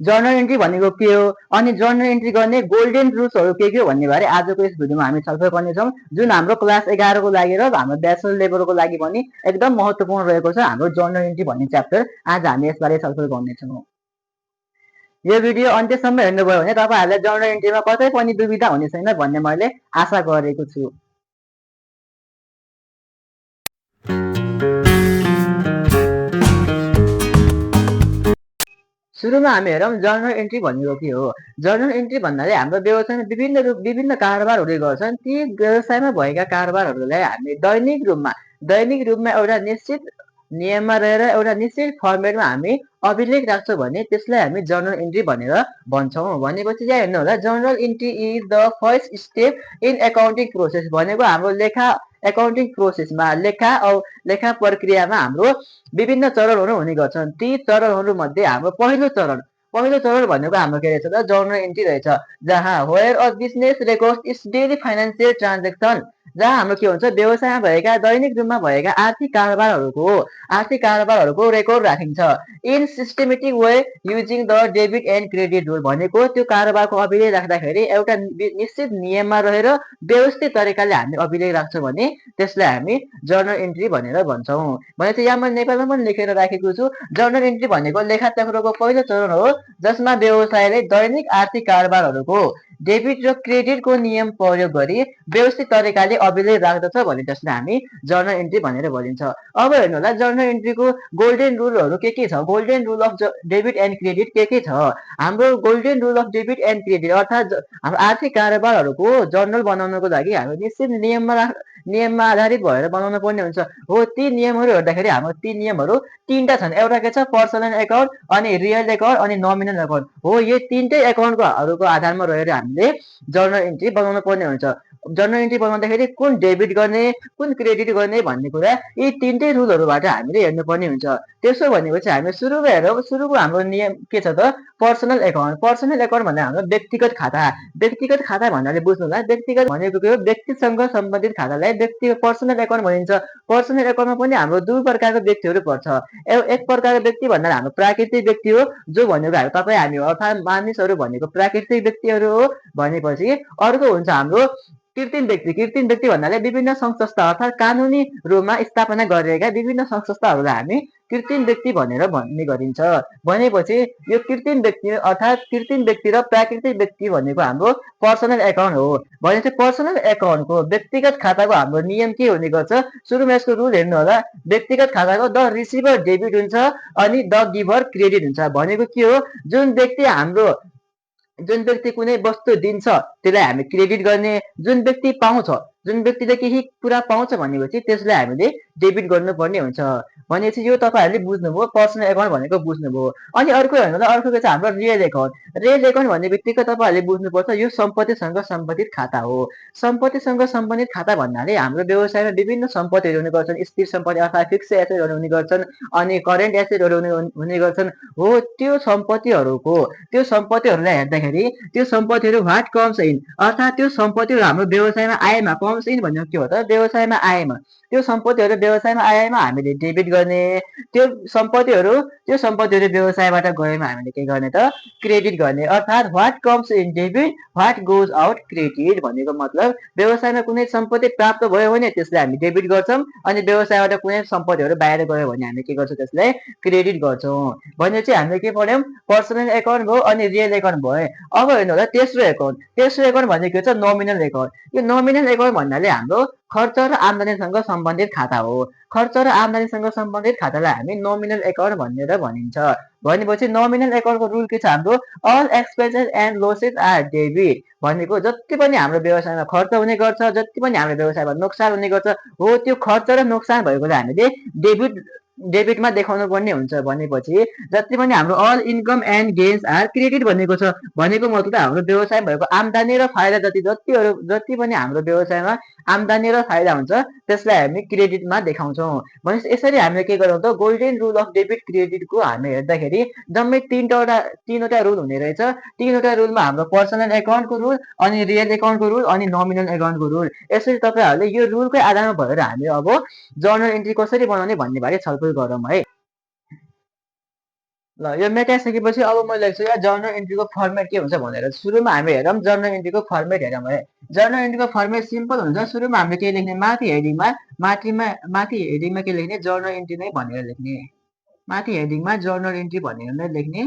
Journal entry भनेको के हो अनि जर्नल एन्ट्री गर्ने गोल्डन रुल्सहरू के हो भन्ने बारे आजको यस भिडियोमा हामी छलफल गर्नेछौँ, जुन हाम्रो क्लास 11 को लागि र हाम्रो ब्याचलर लेभलको लागि पनि एकदम महत्त्वपूर्ण रहेको छ। हाम्रो जर्नल एन्ट्री भन्ने च्याप्टर आज हामी यसबारे छलफल गर्नेछौँ। यो भिडियो अन्त्यसम्म हेर्नुभयो भने तपाईँहरूलाई जर्नल एन्ट्रीमा कतै पनि दुविधा हुने छैन भन्ने मैले आशा गरेको छु। सुरुमा हामी हेरौँ जर्नल एन्ट्री भनेको के हो। जर्नल एन्ट्री भन्नाले हाम्रो व्यवसायमा विभिन्न कारोबारहरूले गर्छन्। ती व्यवसायमा भएका कारोबारहरूलाई हामी दैनिक रूपमा एउटा निश्चित नियममा रहेर एउटा निश्चित फर्मेटमा हामी अभिलेख राख्छौँ भने त्यसलाई हामी जर्नल एन्ट्री भनेर भन्छौँ। भनेपछि यहाँ हेर्नु होला, journal entry is the first step in accounting process भनेको हाम्रो एकाउन्टिङ प्रोसेसमा लेखा प्रक्रियामा हाम्रो विभिन्न चरणहरू हुने गर्छन्। ती चरणहरूमध्ये हाम्रो पहिलो चरण भनेको हाम्रो के रहेछ त जर्नल एन्ट्री रहेछ, जहाँ where a business record it's daily financial transaction, जहाँ हाम्रो के हुन्छ व्यवसायमा भएका दैनिक रूपमा भएका आर्थिक कारोबारहरूको रेकर्ड राखिन्छ। In systematic way using the debit and credit rule भनेको त्यो कारोबारको अभिलेख राख्दाखेरि एउटा निश्चित नियममा रहेर व्यवस्थित तरिकाले हामी अभिलेख राख्छौँ भने त्यसलाई हामी जर्नल एन्ट्री भनेर भन्छौँ। भने चाहिँ यहाँ मैले नेपालमा पनि लेखेर राखेको छु, जर्नल एन्ट्री भनेको लेखाचक्रको पहिलो चरण हो, जसमा व्यवसायले दैनिक आर्थिक कारोबारहरूको डेबिट र क्रेडिटको नियम प्रयोग गरी व्यवस्थित तरिकाले अभिलेख राख्दछ भने त्यसलाई हामी जर्नल एन्ट्री भनेर भनिन्छ। अब हेर्नु होला, जर्नल एन्ट्रीको गोल्डन रुलहरू के छ, golden rule of debit and credit के छ। हाम्रो golden rule of debit and credit अर्थात् हाम्रो आर्थिक कारोबारहरूको जर्नल बनाउनको लागि हामी निश्चित नियममा आधारित भएर बनाउनु पर्ने हुन्छ। हो, ती नियमहरू हेर्दाखेरि हाम्रो ती नियमहरू तीनटा छन्। एउटा के छ पर्सनल एकाउन्ट, अनि रियल एकाउन्ट, अनि नोमिनल एकाउन्ट हो। यो तीनटै एकाउन्टहरूको आधारमा रहेर हामीले जर्नल एन्ट्री बनाउनु पर्ने हुन्छ। जर्नल एन्ट्री बनाउँदाखेरि कुन डेबिट गर्ने कुन क्रेडिट गर्ने भन्ने कुरा यी तीनटै रुलहरूबाट हामीले हेर्नुपर्ने हुन्छ। त्यसो भनेपछि हामी सुरुमा हेरौँ, सुरुको हाम्रो नियम के छ त पर्सनल एकाउन्ट भन्दा हाम्रो व्यक्तिगत खाता भन्नाले बुझ्नु होला, व्यक्तिगत भनेको के हो, व्यक्तिसँग सम्बन्धित खातालाई व्यक्तिगत पर्सनल एकाउन्ट भनिन्छ। पर्सनल एकाउन्टमा पनि हाम्रो दुई प्रकारको व्यक्तिहरू पर्छ। एक प्रकारको व्यक्ति भन्नाले हाम्रो प्राकृतिक व्यक्ति हो, जो भनेको तपाईँ हामी हो, अर्थात् मानिसहरू भनेको प्राकृतिक व्यक्तिहरू हो। भनेपछि अर्को हुन्छ हाम्रो कृत्रिम व्यक्ति भन्नाले विभिन्न सङ्घ संस्था अर्थात् कानुनी रूपमा स्थापना गरिएका विभिन्न सङ्घ संस्थाहरूलाई हामी कृत्रिम व्यक्ति भनेर भन्ने गरिन्छ। भनेपछि यो कृत्रिम व्यक्ति अर्थात् कृत्रिम व्यक्ति र प्राकृतिक व्यक्ति भनेको हाम्रो पर्सनल एकाउन्ट हो। भनेपछि पर्सनल एकाउन्टको व्यक्तिगत खाताको हाम्रो नियम के हुने गर्छ, सुरुमा यसको रुल हेर्नु होला। व्यक्तिगत खाताको द रिसिभर डेबिट हुन्छ अनि द गिभर क्रेडिट हुन्छ। भनेको के हो, जुन व्यक्ति कुनै वस्तु दिन्छ त्यसलाई हामी क्रेडिट गर्ने, जुन व्यक्तिले केही कुरा पाउँछ भनेपछि त्यसलाई हामीले डेबिट गर्नुपर्ने हुन्छ। भनेपछि यो तपाईँहरूले बुझ्नुभयो, पर्सनल एकाउन्ट भनेको बुझ्नुभयो। अनि अर्को हेर्नु होला, अर्को के छ हाम्रो रियल एकाउन्ट भन्ने बित्तिकै तपाईँहरूले बुझ्नुपर्छ यो सम्पत्तिसँग सम्बन्धित खाता हो। सम्पत्तिसँग सम्बन्धित खाता भन्नाले हाम्रो व्यवसायमा विभिन्न सम्पत्तिहरू हुने गर्छन्। स्थिर सम्पत्ति अर्थात् फिक्स एसेटहरू हुने गर्छन्, अनि करेन्ट एसेटहरू हुने गर्छन्। हो, त्यो सम्पत्तिहरूलाई हेर्दाखेरि त्यो सम्पत्तिहरू व्हाट कम्स इन अर्थात् त्यो सम्पत्तिहरू हाम्रो व्यवसायमा आएमा, कम्स इन भनेको के हो त व्यवसायमा आएमा, त्यो सम्पत्तिहरू व्यवसायमा आएमा हामीले डेबिट गर्ने, त्यो सम्पत्तिहरू व्यवसायबाट गएमा हामीले के गर्ने त क्रेडिट गर्ने। अर्थात् what comes in debit, what goes out credit भनेको मतलब व्यवसायमा कुनै सम्पत्ति प्राप्त भयो भने त्यसलाई हामी डेबिट गर्छौँ, अनि व्यवसायबाट कुनै सम्पत्तिहरू बाहिर गयो भने हामी के गर्छौँ त्यसलाई क्रेडिट गर्छौँ। भनेपछि हामीले के पढ्यौँ, पर्सनल एकाउन्ट भयो अनि रियल एकाउन्ट भयो। अब हेर्नु होला तेस्रो एकाउन्ट भनेको के छ नोमिनल एकाउन्ट। यो नोमिनल एकाउन्ट भन्नाले हाम्रो खर्च र आम्दानीसँग सम्बन्धित खाता हो। खर्च र आम्दानीसँग सम्बन्धित खातालाई हामी नोमिनल एकाउन्ट भनेर भनिन्छ। भनेपछि नोमिनल एकाउन्टको रुल के छ हाम्रो, all expenses and losses are debit भनेको जति पनि हाम्रो व्यवसायमा खर्च हुने गर्छ, जति पनि हाम्रो व्यवसायमा नोक्सान हुने गर्छ, हो त्यो खर्च र नोक्सान भएकोलाई हामीले डेबिटमा देखाउनु पर्ने हुन्छ। भनेपछि जति पनि हाम्रो all income and gains are credit भनेको छ। भनेको मतलब हाम्रो व्यवसायमा भएको आम्दानी र फाइदा जति पनि हाम्रो व्यवसायमा आम्दानी र फाइदा हुन्छ त्यसलाई हामी क्रेडिटमा देखाउँछौँ। भनेपछि यसरी हामीले के गरौँ त गोल्डन रुल अफ डेबिट क्रेडिटको हामी हेर्दाखेरि जम्मै तीनवटा रुल हुने रहेछ। तीनवटा रुलमा हाम्रो पर्सनल एकाउन्टको रुल, अनि रियल एकाउन्टको रुल, अनि नोमिनल एकाउन्टको रुल। यसरी तपाईँहरूले यो रुलकै आधारमा भएर हामी अब जर्नल एन्ट्री कसरी बनाउने भन्ने बारे छलफल गरौँ है। ल यो मेटाइसकेपछि अब म लेख्छु या जर्नल इन्ट्रीको फर्मेट के हुन्छ भनेर। सुरुमा हामी हेरौँ जर्नल इन्ट्रीको फर्मेट हेरौँ है। जर्नल इन्ट्रीको फर्मेट सिम्पल हुन्छ। सुरुमा हामीले के लेख्ने, माथि हेडिङमा के लेख्ने, जर्नल इन्ट्री नै भनेर लेख्ने। माथि हेडिङमा जर्नल इन्ट्री भनेर नै लेख्ने।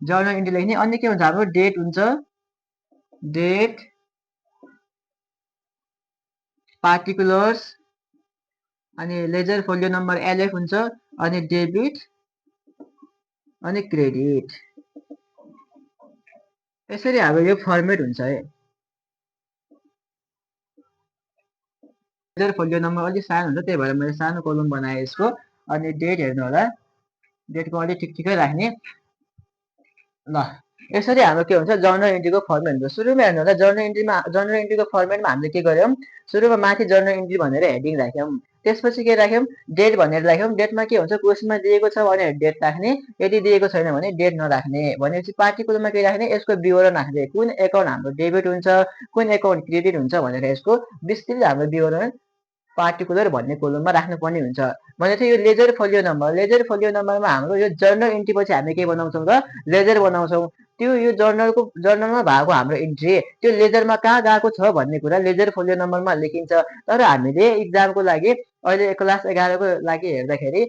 जर्नल इन्ट्री लेख्ने। अनि के हुन्छ हाम्रो डेट हुन्छ, डेट, पार्टिकुलर्स, अनि लेजर फोलियो नम्बर एलएफ हुन्छ, अनि डेबिट, अनि क्रेडिट। यसरी हाम्रो यो फर्मेट हुन्छ है। लेजर फोलियो नम्बर अलिक सानो हुन्छ, त्यही भएर मैले सानो कोलम बनाएँ यसको। अनि डेट हेर्नु होला, डेटको अलिक ठिकै राख्ने। ल यसरी हाम्रो के हुन्छ, जर्नल इन्ट्रीको फर्मेट हुन्छ। सुरुमा हेर्नु होला, जर्नल इन्ट्रीको फर्मेटमा हामीले के गर्यौँ, सुरुमा माथि जर्नल इन्ट्री भनेर हेडिङ राख्यौँ। त्यसपछि के राख्यौँ, डेट भनेर राख्यौँ। डेटमा के हुन्छ, क्वेसनमा दिएको छ भने डेट राख्ने, यदि दिएको छैन भने डेट नराख्ने। भनेपछि पार्टिकुलरमा के राख्ने, यसको विवरण राख्ने, कुन एकाउन्ट हाम्रो डेबिट हुन्छ, कुन एकाउन्ट क्रेडिट हुन्छ भनेर यसको विस्तृत हाम्रो विवरण पार्टिकुलर भन्ने कोलममा राख्नुपर्ने हुन्छ। भनेपछि यो ledger folio number, ledger folio नम्बरमा हाम्रो यो जर्नल इन्ट्री पछि हामी के बनाउँछौँ त, लेजर बनाउँछौँ। त्यो यो जर्नलमा भएको हाम्रो इन्ट्री त्यो लेजरमा कहाँ गएको छ भन्ने कुरा लेजर फोलियो नम्बरमा लेखिन्छ। तर हामीले इक्जामको लागि अहिले क्लास 11को लागि हेर्दाखेरि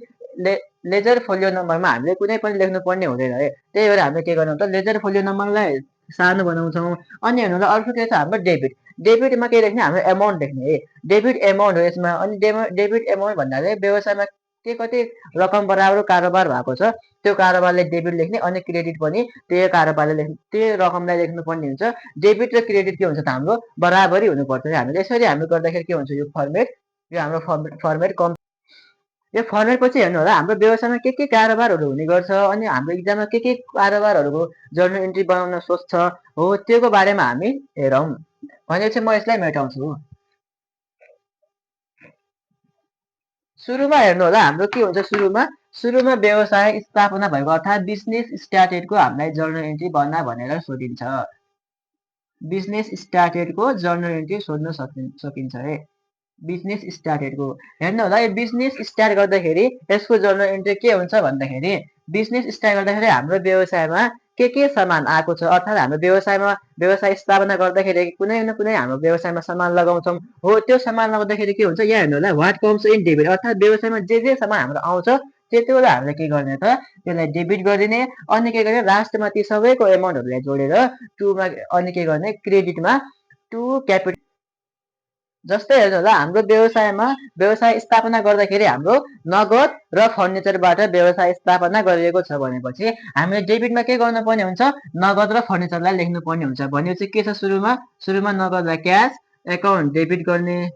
लेजर फोलियो नम्बरमा हामीले कुनै पनि लेख्नुपर्ने हुँदैन है। त्यही भएर हामीले के गर्छौँ त, लेजर फोलियो नम्बरलाई सानो बनाउँछौँ। अनि हेर्नु होला अर्को के छ हाम्रो डेबिट। डेबिटमा के लेख्ने, हाम्रो एमाउन्ट लेख्ने है। डेबिट एमाउन्ट हो यसमा। अनि डेबिट एमाउन्ट भन्नाले व्यवसायमा के कति रकम बराबर कारोबार भएको छ त्यो कारोबारले डेबिट लेख्ने। अनि क्रेडिट पनि त्यो कारोबारले लेख्ने, त्यो रकमलाई लेख्नुपर्ने हुन्छ। डेबिट र क्रेडिट के हुन्छ त हाम्रो बराबरी हुनुपर्छ। हामीले यसरी हामी गर्दाखेरि के हुन्छ, यो फर्मेट, यो हाम्रो फर्मेट कम। यो फर्मेट पछि हेर्नु होला हाम्रो व्यवसायमा के कारोबारहरू हुने गर्छ, अनि हाम्रो इक्जाममा के कारोबारहरूको जर्नल इन्ट्री बनाउन सोच्छ हो, त्योको बारेमा हामी हेरौँ। भनेपछि म यसलाई मेटाउँछु। सुरुमा हेर्नु होला हाम्रो के हुन्छ, सुरुमा व्यवसाय स्थापना भएको अर्थात् बिजनेस स्टार्टेडको हामीलाई जर्नल इन्ट्री बना भनेर सोधिन्छ। बिजनेस स्टार्टेडको जर्नल इन्ट्री सोध्न सकिन्छ है। बिजनेस स्टार्टेडको हेर्नु होला, यो बिजनेस स्टार्ट गर्दाखेरि यसको जर्नल इन्ट्री के हुन्छ भन्दाखेरि, बिजनेस स्टार्ट गर्दाखेरि हाम्रो व्यवसायमा के सामान आएको छ, अर्थात् हाम्रो व्यवसाय स्थापना गर्दाखेरि कुनै न कुनै हाम्रो व्यवसायमा सामान लगाउँछौँ हो। त्यो सामान लगाउँदाखेरि के हुन्छ, यहाँ हेर्नु होला, व्हाट कम्स इन डेबिट, अर्थात् व्यवसायमा जे सामान हाम्रो आउँछ त्यति बेला हामीले के गर्ने त, त्यसलाई डेबिट गरिदिने। अनि के गर्ने, लास्टमा ती सबैको एमाउन्टहरूलाई जोडेर टुमा, अनि के गर्ने क्रेडिटमा, टु क्यापिटल। जस्तै हेर्नु होला हाम्रो व्यवसाय स्थापना गर्दाखेरि हाम्रो नगद र फर्निचरबाट व्यवसाय स्थापना गरिएको छ भनेपछि हामीले डेबिटमा के गर्नुपर्ने हुन्छ, नगद र फर्निचरलाई लेख्नुपर्ने हुन्छ। भनेपछि के छ, सुरुमा नगदलाई क्यास एकाउन्ट डेबिट गर्ने,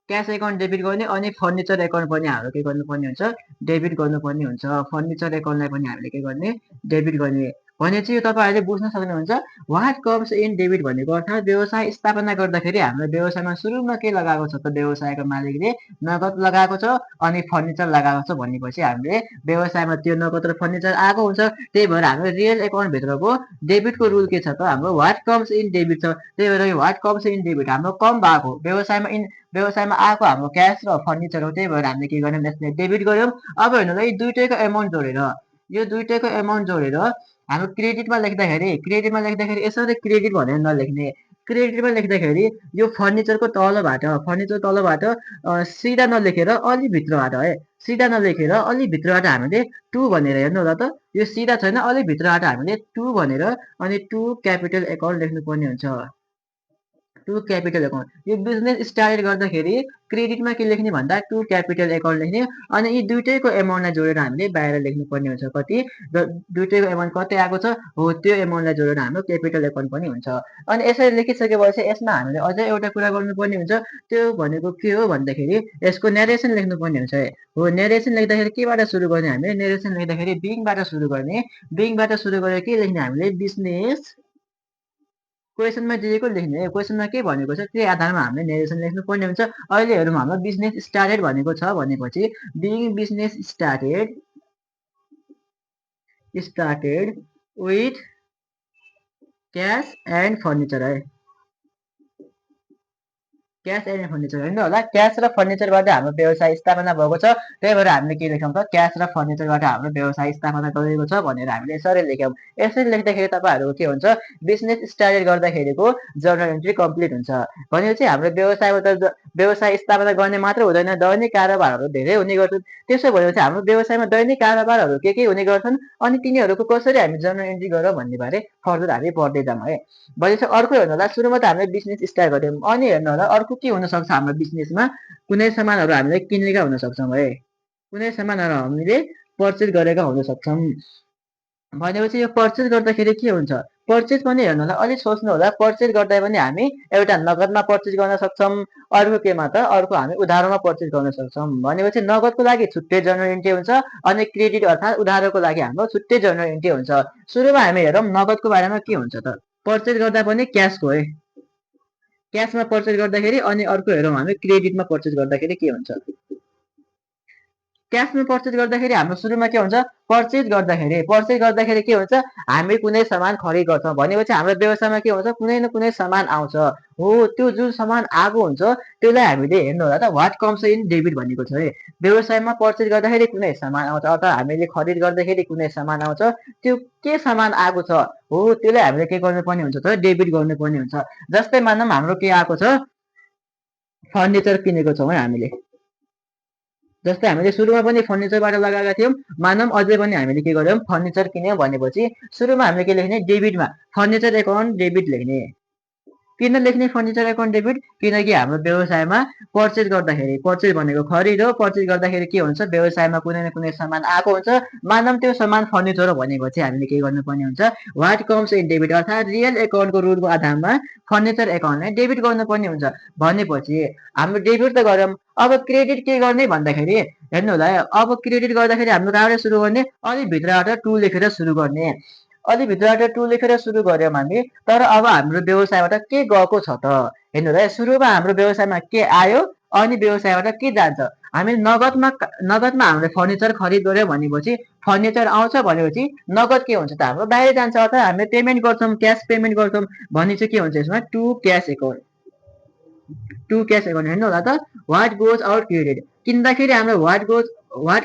क्यास एकाउन्ट डेबिट गर्ने। अनि फर्निचर एकाउन्ट पनि हाम्रो के गर्नुपर्ने हुन्छ, डेबिट गर्नुपर्ने हुन्छ। फर्निचर एकाउन्टलाई पनि हामीले के गर्ने, डेबिट गर्ने। भनेपछि यो तपाईँहरूले बुझ्न सक्नुहुन्छ, व्हाट कम्स इन डेबिट भनेको अर्थात् व्यवसाय स्थापना गर्दाखेरि हाम्रो व्यवसायमा सुरुमा के लगाएको छ त, व्यवसायको मालिकले नगद लगाएको छ अनि फर्निचर लगाएको छ भनेपछि हामीले व्यवसायमा त्यो नगद र फर्निचर आएको हुन्छ। त्यही भएर हाम्रो रियल एकाउन्ट भित्रको डेबिटको रुल के छ त, हाम्रो व्हाट कम्स इन डेबिट छ। त्यही भएर yo what comes in debit हाम्रो कम भएको व्यवसायमा आएको हाम्रो क्यास र फर्निचर हो। त्यही भएर हामीले के गर्यौँ, यसलाई डेबिट गर्यौँ। अब हेर्नु होला, यो दुइटैको एमाउन्ट जोडेर हाम्रो क्रेडिटमा लेख्दाखेरि यसरी क्रेडिट भनेर नलेख्ने। क्रेडिटमा लेख्दाखेरि यो फर्निचर तलबाट सिधा नलेखेर अलि भित्रबाट है, सिधा नलेखेर अलि भित्रबाट हामीले टु भनेर, हेर्नु होला त, यो सिधा छैन, अलि भित्रबाट हामीले टु भनेर अनि टु क्यापिटल एकाउन्ट लेख्नुपर्ने हुन्छ। टु क्यापिटल एकाउन्ट, यो बिजनेस स्टार्ट गर्दाखेरि क्रेडिटमा के लेख्ने भन्दा टु क्यापिटल एकाउन्ट लेख्ने। अनि यी दुइटैको एमाउन्टलाई जोडेर हामीले बाहिर लेख्नुपर्ने हुन्छ, कति र दुइटैको एमाउन्ट कति आएको छ हो त्यो एमाउन्टलाई जोडेर हाम्रो क्यापिटल एकाउन्ट पनि हुन्छ। अनि यसरी लेखिसकेपछि यसमा हामीले अझै एउटा कुरा गर्नुपर्ने हुन्छ, त्यो भनेको के हो भन्दाखेरि यसको नेरेसन लेख्नुपर्ने हुन्छ है। हो, नेरेसन लेख्दाखेरि केबाट सुरु गर्ने, हामीले नेरेसन लेख्दाखेरि बिङबाट सुरु गर्ने। बिङबाट सुरु गरेर के लेख्ने, हामीले बिजनेस, क्वेसनमा दिएको लेख्ने, क्वेसनमा के भनेको छ त्यही आधारमा हामीले नेरेसन लेख्नुपर्ने हुन्छ। अहिले हेरौँ, हाम्रो बिजनेस स्टार्टेड भनेको छ भनेपछि being business started with cash and furniture है। क्यास एन्ड फर्निचर हेर्नु होला, क्यास र फर्निचरबाट हाम्रो व्यवसाय स्थापना भएको छ, त्यही भएर हामीले के लेख्यौँ त, क्यास र फर्निचरबाट हाम्रो व्यवसाय स्थापना गरिएको छ भनेर हामीले यसरी लेख्यौँ। यसरी लेख्दाखेरि तपाईँहरूको के हुन्छ, business start गर्दाखेरिको journal entry complete हुन्छ। भनेपछि हाम्रो व्यवसायबाट व्यवसाय स्थापना गर्ने मात्र हुँदैन, दैनिक कारोबारहरू धेरै हुने गर्छन्। त्यसो भनेपछि हाम्रो व्यवसायमा दैनिक कारोबारहरू के हुने गर्छन्, अनि तिनीहरूको कसरी हामी जर्नल एन्ट्री गरौँ भन्ने बारे फर्दर हामी पढ्दै जाऊँ है। भनेपछि अर्को हेर्नु होला, सुरुमा त हामीले बिजनेस स्टार्ट गऱ्यौँ, अनि हेर्नु होला अर्को के हुनसक्छ हाम्रो बिजनेसमा, कुनै सामानहरू हामीले किनेका हुन सक्छौँ है, कुनै सामानहरू हामीले पर्चेज गरेका हुन सक्छौँ। भनेपछि यो पर्चेज गर्दाखेरि के हुन्छ, पर्चेज पनि हेर्नु होला, अलिक सोच्नु होला, पर्चेज गर्दा पनि हामी एउटा नगदमा पर्चेज गर्न सक्छौँ, अर्को केमा त, अर्को हामी उधारोमा पर्चेज गर्न सक्छौँ। भनेपछि नगदको लागि छुट्टै जर्नल एन्ट्री हुन्छ, अनि क्रेडिट अर्थात् उधारोको लागि हाम्रो छुट्टै जर्नल एन्ट्री हुन्छ। सुरुमा हामी हेरौँ नगदको बारेमा के हुन्छ त, पर्चेज गर्दा पनि क्यासको है, क्यासमा पर्चेज गर्दाखेरि, अनि अर्को हेरौँ हामी क्रेडिटमा पर्चेज गर्दाखेरि के हुन्छ। क्यासमा पर्चेज गर्दाखेरि हाम्रो सुरुमा के हुन्छ, पर्चेज गर्दाखेरि के हुन्छ, हामी कुनै सामान खरिद गर्छौँ भनेपछि हाम्रो व्यवसायमा के हुन्छ, कुनै न कुनै सामान आउँछ हो, त्यो जुन सामान आएको हुन्छ त्यसलाई हामीले हेर्नु होला त, व्हाट कम्स इन डेबिट भनेको छ है। व्यवसायमा पर्चेज गर्दाखेरि कुनै सामान आउँछ, अथवा हामीले खरिद गर्दाखेरि कुनै सामान आउँछ, त्यो के सामान आएको छ हो त्यसलाई हामीले के गर्नुपर्ने हुन्छ त, डेबिट गर्नुपर्ने हुन्छ। जस्तै मानौँ हाम्रो के आएको छ, फर्निचर किनेको छौँ है हामीले, जस्तै हामीले सुरुमा पनि फर्निचरबाट लगाएका थियौँ, मानौँ अझै पनि हामीले के गर्यौँ, फर्निचर किन्यौँ भनेपछि सुरुमा हामीले के लेख्ने, डेबिटमा फर्निचर एकाउन्ट डेबिट लेख्ने। किन लेख्ने फर्निचर एकाउन्ट डेबिट, किनकि हाम्रो व्यवसायमा पर्चेज गर्दाखेरि, पर्चेज भनेको खरिद हो, पर्चेज गर्दाखेरि के हुन्छ, व्यवसायमा कुनै न कुनै सामान आएको हुन्छ, मानौँ त्यो सामान फर्निचर हो भनेपछि हामीले के गर्नुपर्ने हुन्छ, व्हाट कम्स इन डेबिट अर्थात् रियल एकाउन्टको रुलको आधारमा फर्निचर एकाउन्टलाई डेबिट गर्नुपर्ने हुन्छ। भनेपछि हाम्रो डेबिट त गरौँ, अब क्रेडिट के गर्ने भन्दाखेरि हेर्नु होला, अब क्रेडिट गर्दाखेरि हाम्रो कहाँबाट सुरु गर्ने, अलि भित्रबाट 2 लेखेर सुरु गर्ने, अलि भित्रबाट 2 लेखेर सुरु गऱ्यौँ हामी। तर अब हाम्रो व्यवसायबाट के गएको छ त, हेर्नु होला, सुरुमा हाम्रो व्यवसायमा के आयो, अनि व्यवसायबाट के जान्छ। हामी नगदमा हामीले फर्निचर खरिद गऱ्यौँ भनेपछि, फर्निचर आउँछ भनेपछि नगद के हुन्छ त, हाम्रो बाहिर जान्छ, अथवा हामीले पेमेन्ट गर्छौँ, क्यास पेमेन्ट गर्छौँ भने चाहिँ के हुन्छ यसमा, टु क्यास एकाउन्ट हेर्नु होला त, व्हाट गोज आउट क्रेडिट, किन्दाखेरि हाम्रो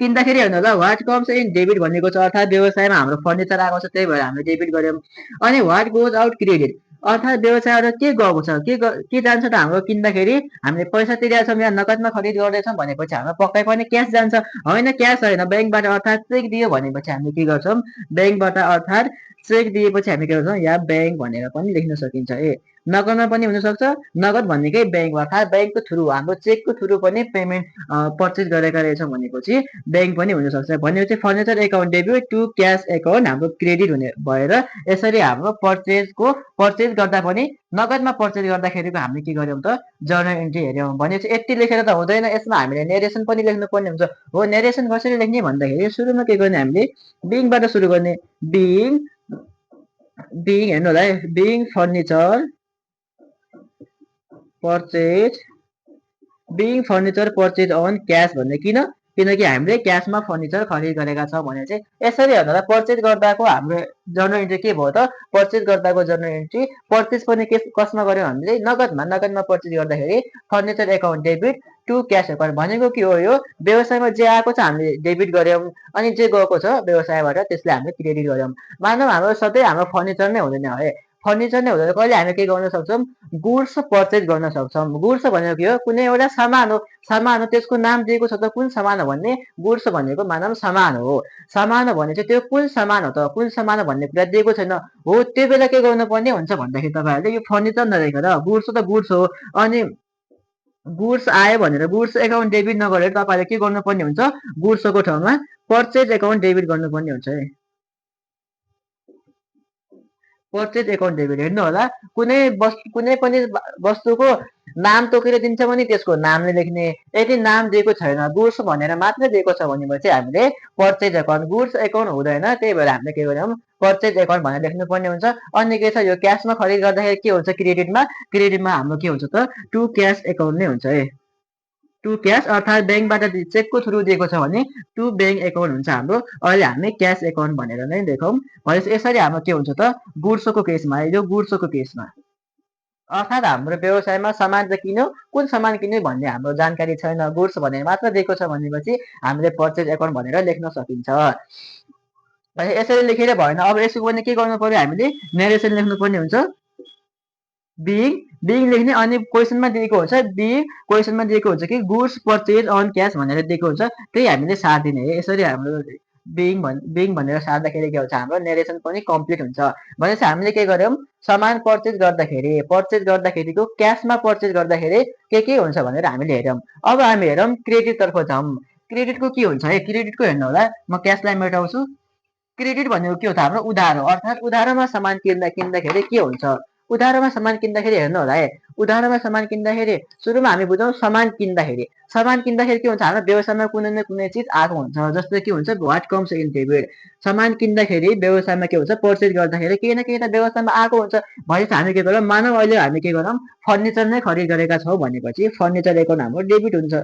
किन्दाखेरि हेर्नु होला, व्हाट कम्स इन डेबिट भनेको छ, अर्थात् व्यवसायमा हाम्रो फर्निचर आएको छ, त्यही भएर हामीले डेबिट गऱ्यौँ। अनि व्हाट गोज आउट क्रेडिट अर्थात् व्यवसायबाट के गएको छ, के जान्छ त हाम्रो, किन्दाखेरि हामीले पैसा तिरेका छौँ या नगदमा खरिद गर्दैछौँ भनेपछि हाम्रो पक्कै पनि क्यास जान्छ, होइन क्यास होइन, ब्याङ्कबाट अर्थात् चेक दियो भनेपछि हामीले के गर्छौँ, ब्याङ्कबाट अर्थात् चेक दिएपछि हामी के गर्छौँ, या ब्याङ्क भनेर पनि लेख्न सकिन्छ है। नगदमा पनि हुनसक्छ, नगद भन्नेकै ब्याङ्क अर्थात् ब्याङ्कको थ्रु, हाम्रो चेकको थ्रु पनि पेमेन्ट पर्चेज गरेका रहेछौँ भनेपछि ब्याङ्क पनि हुनसक्छ। भनेपछि furniture account debit to cash account हाम्रो क्रेडिट हुने भएर यसरी हाम्रो पर्चेज गर्दा पनि, नगदमा पर्चेज गर्दाखेरिको हामीले के गर्यौँ त, जर्नल एन्ट्री हेऱ्यौँ। भनेपछि यति लेखेर त हुँदैन, यसमा हामीले नेरेसन पनि लेख्नुपर्ने हुन्छ हो। नेरेसन कसरी लेख्ने भन्दाखेरि सुरुमा के गर्ने, हामीले बिङबाट सुरु गर्ने, बिङ हेर्नु होला है, being furniture purchase on cash भन्ने, किनकि हामीले क्यासमा फर्निचर खरिद गरेका छौँ भने चाहिँ यसरी हेर्नु होला। पर्चेज गर्दाको हाम्रो जर्नल एन्ट्री के भयो त, पर्चेज गर्दाको जर्नल एन्ट्री, पर्चेज पनि कसमा गर्यौँ हामीले, नगदमा पर्चेज गर्दाखेरि furniture account debit to cash account भनेको के हो, यो व्यवसायमा जे आएको छ हामीले डेबिट गऱ्यौँ, अनि जे गएको छ व्यवसायबाट त्यसलाई हामीले क्रेडिट गऱ्यौँ। मानौँ हाम्रो सधैँ हाम्रो फर्निचर नै हुँदैन है, फर्निचर नै हुँदैन, कहिले हामी के गर्न सक्छौँ, गुड्स पर्चेज गर्न सक्छौँ। गुड्स भनेको के हो, कुनै एउटा सामान हो, त्यसको नाम दिएको छ त, कुन सामान हो भन्ने, गुड्स भनेको मानौँ सामान हो, भने चाहिँ त्यो कुन सामान हो त, कुन सामान हो भन्ने कुरा दिएको छैन हो, त्यो बेला के गर्नुपर्ने हुन्छ भन्दाखेरि तपाईँहरूले यो फर्निचर नलेखेर, गुड्स त गुड्स हो, अनि गुड्स आयो भनेर गुड्स एकाउन्ट डेबिट नगरेर तपाईँले के गर्नुपर्ने हुन्छ, गुड्सको ठाउँमा पर्चेज एकाउन्ट डेबिट गर्नुपर्ने हुन्छ है। पर्चेज एकाउन्ट डेबिट हेर्नु होला, कुनै पनि वस्तुको नाम तोकेर दिन्छ भने त्यसको नाम नै लेख्ने, यदि नाम दिएको छैन, गुड्स भनेर मात्रै दिएको छ भनेपछि हामीले पर्चेज एकाउन्ट, गुड्स एकाउन्ट हुँदैन, त्यही भएर हामीले के गर्यौँ, पर्चेज एकाउन्ट भनेर लेख्नुपर्ने हुन्छ। अनि के छ, यो क्यासमा खरिद गर्दाखेरि के हुन्छ, क्रेडिटमा हाम्रो के हुन्छ त, टु क्यास एकाउन्ट नै हुन्छ है। टु क्यास अर्थात् ब्याङ्कबाट चेकको थ्रु दिएको छ भने टु ब्याङ्क एकाउन्ट हुन्छ हाम्रो। अहिले हामी क्यास एकाउन्ट भनेर नै लेखौँ। भनेपछि यसरी हाम्रो के हुन्छ त, गुड्सको केसमा, यो गुड्सको केसमा अर्थात् हाम्रो व्यवसायमा सामान त किन्यो, कुन सामान किन्यो भन्ने हाम्रो जानकारी छैन, गुड्स भनेर मात्र दिएको छ भनेपछि हामीले पर्चेज एकाउन्ट भनेर लेख्न सकिन्छ। यसरी लेखेर भएन, अब यसको पनि के गर्नु पर्यो, हामीले नेरेसन लेख्नुपर्ने हुन्छ। बिङ लेख्ने, अनि क्वेसनमा दिएको हुन्छ क्वेसनमा दिएको हुन्छ कि गुड्स पर्चेज अन क्यास भनेर दिएको हुन्छ, त्यही हामीले सार्दिने है। यसरी हाम्रो बिङ भनेर सार्दाखेरि के हुन्छ, हाम्रो नेरेसन पनि कम्प्लिट हुन्छ। भनेपछि हामीले के गर्यौँ, सामान पर्चेज गर्दाखेरिको क्यासमा पर्चेज गर्दाखेरि के हुन्छ भनेर हामीले हेऱ्यौँ। अब हामी हेरौँ क्रेडिटतर्फ जाउँ। क्रेडिटको के हुन्छ है, क्रेडिटको हेर्नु होला, म क्यासलाई मेटाउँछु। क्रेडिट भनेको के हो त, हाम्रो उधार हो। अर्थात् उधारोमा सामान किन्दाखेरि के हुन्छ, उधारोमा सामान किन्दाखेरि हेर्नु होला है, उधारोमा सामान किन्दाखेरि सुरुमा हामी बुझौँ, सामान किन्दाखेरि के हुन्छ, हाम्रो व्यवसायमा कुनै न कुनै चिज आएको हुन्छ। जस्तो के हुन्छ, व्हाट कम्स इन डेबिट, सामान किन्दाखेरि व्यवसायमा के हुन्छ, पर्चेज गर्दाखेरि केही न केही त व्यवसायमा आएको हुन्छ। भनेपछि हामी के गरौँ, मानव अहिले हामी के गरौँ, फर्निचर नै खरिद गरेका छौँ भनेपछि फर्निचर एकाउन्ट हाम्रो डेबिट हुन्छ।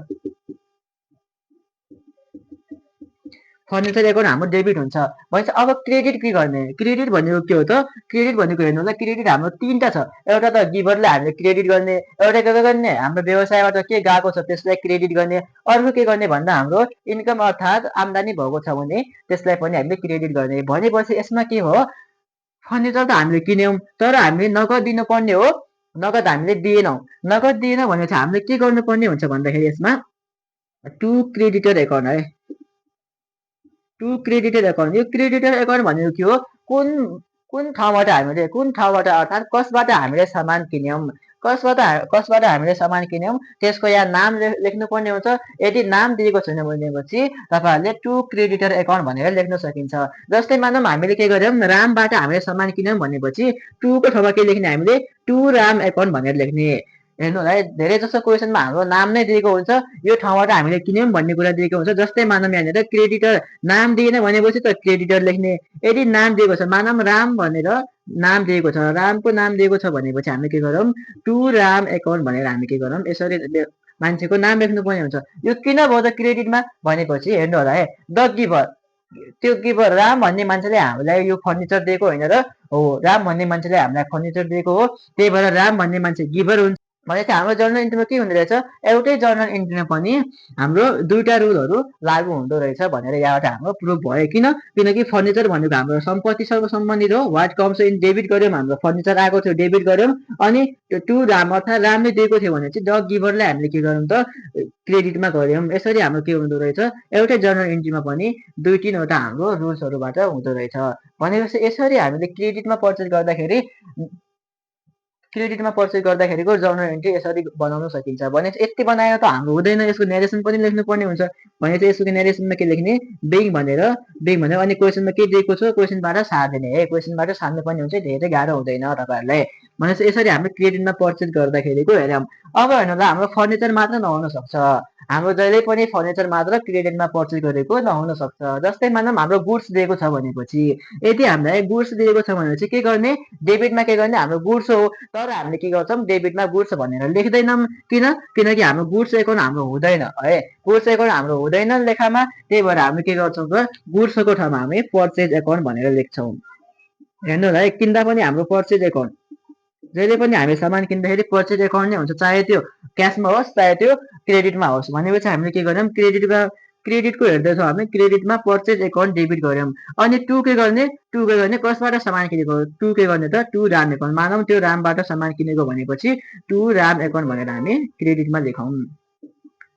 फर्निचर एकाउन्ट हाम्रो डेबिट हुन्छ। भनेपछि अब क्रेडिट के गर्ने, क्रेडिट भनेको के हो त, क्रेडिट भनेको हेर्नु होला, क्रेडिट हाम्रो तीनटा छ। एउटा त गिभरले हामीले क्रेडिट गर्ने, एउटा के गर्ने, हाम्रो व्यवसायबाट के गएको छ त्यसलाई क्रेडिट गर्ने, अर्को के गर्ने भन्दा हाम्रो इन्कम अर्थात् आम्दानी भएको छ भने त्यसलाई पनि हामीले क्रेडिट गर्ने। भनेपछि यसमा के हो, फर्निचर त हामीले किन्यौँ, तर हामीले नगद दिनुपर्ने हो, नगद हामीले दिएनौँ। नगद दिएन भनेपछि हामीले के गर्नुपर्ने हुन्छ भन्दाखेरि यसमा टु क्रेडिटर एकाउन्ट है, टु क्रेडिटर एकाउन्ट। यो क्रेडिटर एकाउन्ट भनेको के हो, कुन ठाउँबाट अर्थात् कसबाट हामीले सामान किन्यौँ, कसबाट हामीले सामान किन्यौँ त्यसको यहाँ नाम लेख्नुपर्ने हुन्छ। यदि नाम दिएको छैन भनेपछि तपाईँहरूले टु क्रेडिटर एकाउन्ट भनेर लेख्न सकिन्छ। जस्तै मानौँ हामीले के गर्यौँ, रामबाट हामीले सामान किन्यौँ भनेपछि टुको ठाउँमा के लेख्ने, हामीले टु राम एकाउन्ट भनेर लेख्ने। हेर्नु होला है, धेरै जसो क्वेसनमा हाम्रो नाम नै दिएको हुन्छ, यो ठाउँबाट हामीले किन्यौँ भन्ने कुरा दिएको हुन्छ। जस्तै मानौँ यहाँनिर क्रेडिटर नाम दिएन भनेपछि त क्रेडिटर लेख्ने। यदि नाम दिएको छ, मानौँ राम भनेर नाम दिएको छ, रामको नाम दिएको छ भनेपछि हामी के गरौँ, टु राम एकाउन्ट भनेर हामी के गरौँ, यसरी मान्छेको नाम लेख्नुपर्ने हुन्छ। यो किन भयो त क्रेडिटमा भनेपछि हेर्नु होला है, द गिभर, त्यो गिभर राम भन्ने मान्छेले हामीलाई यो फर्निचर दिएको होइन र हो, राम भन्ने मान्छेले हामीलाई फर्निचर दिएको हो, त्यही भएर राम भन्ने मान्छे गिभर हुन्छ। भनेपछि हाम्रो जर्नल इन्ट्रीमा के हुँदो रहेछ, एउटै जर्नल इन्ट्रीमा पनि हाम्रो दुईटा रुलहरू लागू हुँदो रहेछ भनेर यहाँबाट हाम्रो प्रुफ भयो। किनकि फर्निचर भनेको हाम्रो सम्पत्तिसँग सम्बन्धित हो। व्हाट कम्स इन डेबिट गऱ्यौँ, हाम्रो फर्निचर आएको थियो डेबिट गऱ्यौँ, अनि टु राम अर्थात् रामले दिएको थियो भने चाहिँ द गिभरले हामीले के गरौँ त क्रेडिटमा गऱ्यौँ। यसरी हाम्रो के हुँदो रहेछ, एउटै जर्नल इन्ट्रीमा पनि दुई तिनवटा हाम्रो रुल्सहरूबाट हुँदो रहेछ। भनेपछि यसरी हामीले क्रेडिटमा पर्चेज गर्दाखेरिको जर्नल इन्ट्री यसरी बनाउन सकिन्छ। भनेपछि यति बनाएर त हाम्रो हुँदैन, यसको नेरेसन पनि लेख्नुपर्ने हुन्छ। भनेपछि यसको नेरेसनमा के लेख्ने, बिङ भनेर अनि क्वेसनमा के दिएको छ क्वेसनबाट सार्दिने है, क्वेसनबाट सार्नु पनि हुन्छ, धेरै गाह्रो हुँदैन तपाईँहरूलाई। भनेपछि यसरी हामीले क्रेडिटमा पर्चेज गर्दाखेरिको हेऱ्यौँ। अब हेर्नुहोला, हाम्रो फर्निचर मात्र नहुन सक्छ, हाम्रो जहिले पनि फर्निचर मात्र क्रेडिटमा पर्चेज गरेको नहुन सक्छ। जस्तै मानौँ हाम्रो गुड्स दिएको छ भनेपछि, यदि हामीलाई गुड्स दिएको छ भनेपछि के गर्ने, डेबिटमा के गर्ने, हाम्रो गुड्स हो, तर हामीले के गर्छौँ, डेबिटमा गुड्स भनेर लेख्दैनौँ। किनकि हाम्रो गुड्स एकाउन्ट हाम्रो हुँदैन है, गुड्स एकाउन्ट हाम्रो हुँदैन लेखामा, त्यही भएर हामी के गर्छौँ त गुड्सको ठाउँमा हामी पर्चेज एकाउन्ट भनेर लेख्छौँ। हेर्नु होला है, किन्दा पनि हाम्रो पर्चेज एकाउन्ट, जहिले पनि हामी सामान किन्दाखेरि पर्चेज एकाउन्ट नै हुन्छ, चाहे त्यो क्यासमा होस् चाहे त्यो क्रेडिटमा होस्। भनेपछि हामीले के गर्यौँ, क्रेडिटको हेर्दैछौँ हामी, क्रेडिटमा पर्चेज एकाउन्ट डेबिट गऱ्यौँ। अनि टु के गर्ने, कसबाट सामान किनेको, टु के गर्ने त टु राम एकाउन्ट, मानौँ त्यो रामबाट सामान किनेको भनेपछि टु राम एकाउन्ट भनेर हामी क्रेडिटमा लेखौँ,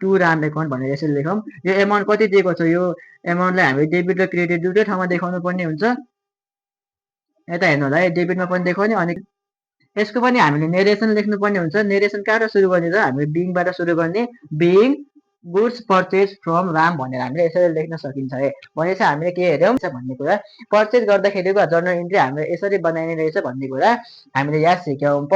टु राम एकाउन्ट भनेर यसरी लेखौँ। यो एमाउन्ट कति दिएको छ, यो एमाउन्टलाई हामी डेबिट र क्रेडिट दुइटै ठाउँमा देखाउनु पर्ने हुन्छ। यता हेर्नु होला है, डेबिटमा पनि देखाउने, अनि यसको पनि हामीले नेरेसन लेख्नुपर्ने हुन्छ। नेरेसन कहाँबाट सुरु गर्ने त, हामीले बिङबाट सुरु गर्ने, being goods purchase from Ram भनेर हामीले यसरी लेख्न सकिन्छ है। भनेपछि हामीले के हेऱ्यौँ भन्ने कुरा, पर्चेज गर्दाखेरिको जर्नल इन्ट्री हामीले यसरी बनाइने रहेछ भन्ने कुरा हामीले यहाँ सिक्यौँ।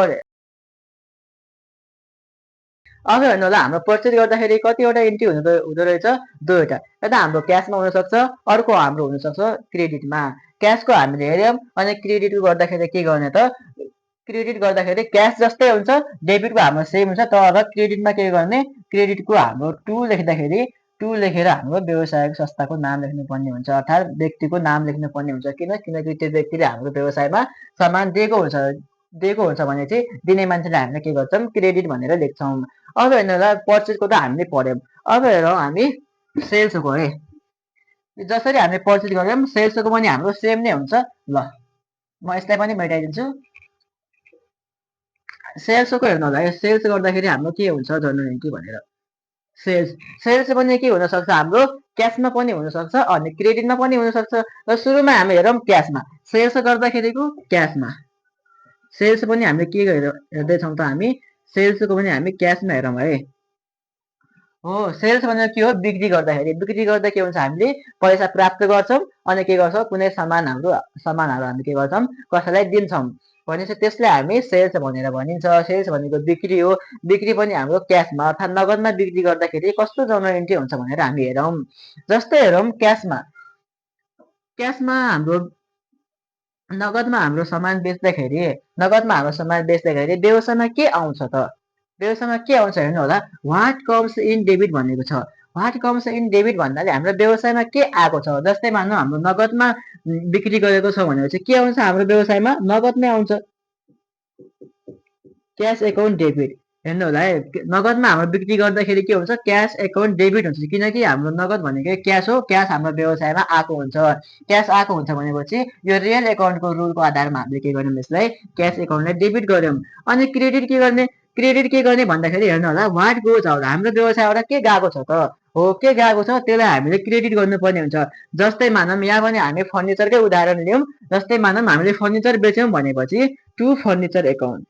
अब हेर्नु होला, हाम्रो पर्चेज गर्दाखेरि कतिवटा इन्ट्री हुँदो रहेछ, दुईवटा। एउटा हाम्रो क्यासमा हुनसक्छ, अर्को हाम्रो हुनसक्छ क्रेडिटमा। क्यासको हामीले हेऱ्यौँ, अनि क्रेडिटको गर्दाखेरि के गर्ने त, क्रेडिट गर्दाखेरि क्यास जस्तै हुन्छ, डेबिटको हाम्रो सेम हुन्छ, तर क्रेडिटमा के गर्ने, क्रेडिटको हाम्रो टु लेख्दाखेरि टु लेखेर हाम्रो व्यवसायको संस्थाको नाम लेख्नुपर्ने हुन्छ, अर्थात् व्यक्तिको नाम लेख्नुपर्ने हुन्छ। किनकि त्यो व्यक्तिले हाम्रो व्यवसायमा सामान दिएको हुन्छ, दिएको हुन्छ भने चाहिँ दिने मान्छेलाई हामीले के गर्छौँ क्रेडिट भनेर लेख्छौँ। अब हेर्नु होला पर्चेजको त हामीले पढ्यौँ। अब हेरौँ हामी सेल्सको है। जसरी हामीले पर्चेज गर्यौँ सेल्सको पनि हाम्रो सेम नै हुन्छ। ल म यसलाई पनि मेटाइदिन्छु। सेल्सको हेर्नु होला सेल्स गर्दाखेरि हाम्रो के हुन्छ जर्नल एन्ट्री भनेर। सेल्स पनि के हुनसक्छ हाम्रो क्यासमा पनि हुनसक्छ अनि क्रेडिटमा पनि हुनसक्छ। र सुरुमा हामी हेरौँ क्यासमा। सेल्स गर्दाखेरिको क्यासमा सेल्स पनि हामीले के हेर्दैछौँ त हामी सेल्सको पनि हामी क्यासमा हेरौँ है। हो सेल्स भनेर के हो बिक्री गर्दाखेरि। बिक्री गर्दा के हुन्छ हामीले पैसा प्राप्त गर्छौँ अनि के गर्छौँ कुनै सामानहरू हामी के गर्छौँ कसैलाई दिन्छौँ भनेपछि त्यसलाई हामी सेल्स भनेर भनिन्छ। सेल्स भनेको बिक्री हो। बिक्री पनि हाम्रो क्यासमा अर्थात् नगदमा बिक्री गर्दाखेरि कस्तो जर्नल एन्ट्री हुन्छ भनेर हामी हेरौँ। जस्तै हेरौँ क्यासमा हाम्रो नगदमा हाम्रो सामान बेच्दाखेरि व्यवसायमा के आउँछ त? व्यवसायमा के आउँछ हेर्नु होला व्हाट कम्स इन डेबिट भनेको छ। व्हाट कम्स इन डेबिट भन्नाले हाम्रो व्यवसायमा के आएको छ। जस्तै मानौँ हाम्रो नगदमा बिक्री गरेको छ भनेपछि के आउँछ हाम्रो व्यवसायमा नगद नै आउँछ। क्यास एकाउन्ट डेबिट हेर्नु होला है नगदमा हाम्रो बिक्री गर्दाखेरि के हुन्छ क्यास एकाउन्ट डेबिट हुन्छ किनकि हाम्रो नगद भनेको क्यास हो। क्यास हाम्रो व्यवसायमा आएको हुन्छ। क्यास आएको हुन्छ भनेपछि यो रियल एकाउन्टको रुलको आधारमा हामीले के गर्यौँ यसलाई क्यास एकाउन्टलाई डेबिट गर्यौँ। अनि क्रेडिट के गर्ने भन्दाखेरि हेर्नु होला व्हाट गोज आउट हाम्रो व्यवसायबाट के गएको छ त हो के गएको छ त्यसलाई हामीले क्रेडिट गर्नुपर्ने हुन्छ। जस्तै मानौँ यहाँ पनि हामी फर्निचरकै उदाहरण लियौँ। जस्तै मानौँ हामीले फर्निचर बेच्यौँ भनेपछि टु फर्निचर एकाउन्ट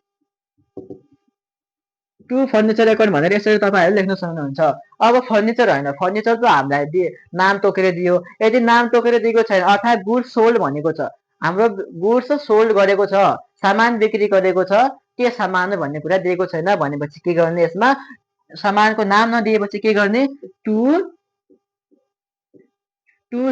भनेर यसरी तपाईँहरूले लेख्न सक्नुहुन्छ। अब फर्निचर होइन फर्निचर त हामीलाई नाम तोकेर दियो। यदि नाम तोकेर दिएको छैन अर्थात् गुड्स सोल्ड भनेको छ हाम्रो गुड्स सोल्ड गरेको छ सामान बिक्री गरेको छ के सामान भन्ने कुरा दिएको छैन भनेपछि के गर्ने यसमा सामानको नाम नदिएपछि के गर्ने टु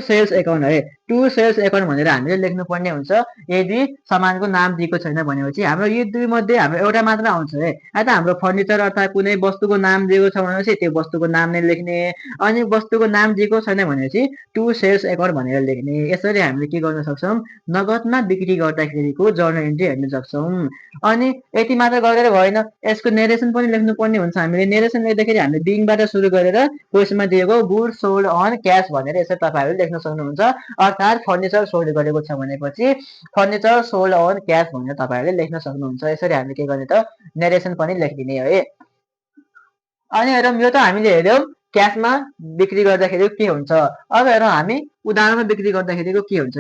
सेल्स एकाउन्ट है। टु सेल्स एकाउन्ट भनेर हामीले लेख्नुपर्ने हुन्छ। यदि सामानको नाम दिएको छैन भनेपछि हाम्रो यी दुई मध्ये हाम्रो एउटा मात्र आउँछ है। या त हाम्रो फर्निचर अर्थात् कुनै वस्तुको नाम दिएको छ भनेपछि त्यो वस्तुको नाम नै लेख्ने अनि वस्तुको नाम दिएको छैन भनेपछि टु सेल्स एकाउन्ट भनेर लेख्ने। यसरी हामीले के गर्न सक्छौँ नगदमा बिक्री गर्दाखेरिको जर्नल एन्ट्री हेर्न सक्छौँ। अनि यति मात्र गरेर भएन यसको नेरेसन पनि लेख्नुपर्ने हुन्छ। हामीले नेरेसन लेख्दाखेरि हामीले बिङबाट सुरु गरेर क्वेसनमा दिएको गुड सोल्ड अन क्यास भनेर यसरी तपाईँहरूले लेख्न सक्नुहुन्छ। अर्थात् फर्निचर सोल्ड गरेको छ भनेपछि फर्निचर सोल्ड अन क्यास भनेर तपाईँहरूले लेख्न सक्नुहुन्छ। यसरी हामीले के गर्ने त नेरेसन पनि लेखिदिने है। अनि हेरौँ यो त हामीले हेऱ्यौँ क्यासमा बिक्री गर्दाखेरि के हुन्छ। अब हेरौँ हामी उधारमा बिक्री गर्दाखेरिको के हुन्छ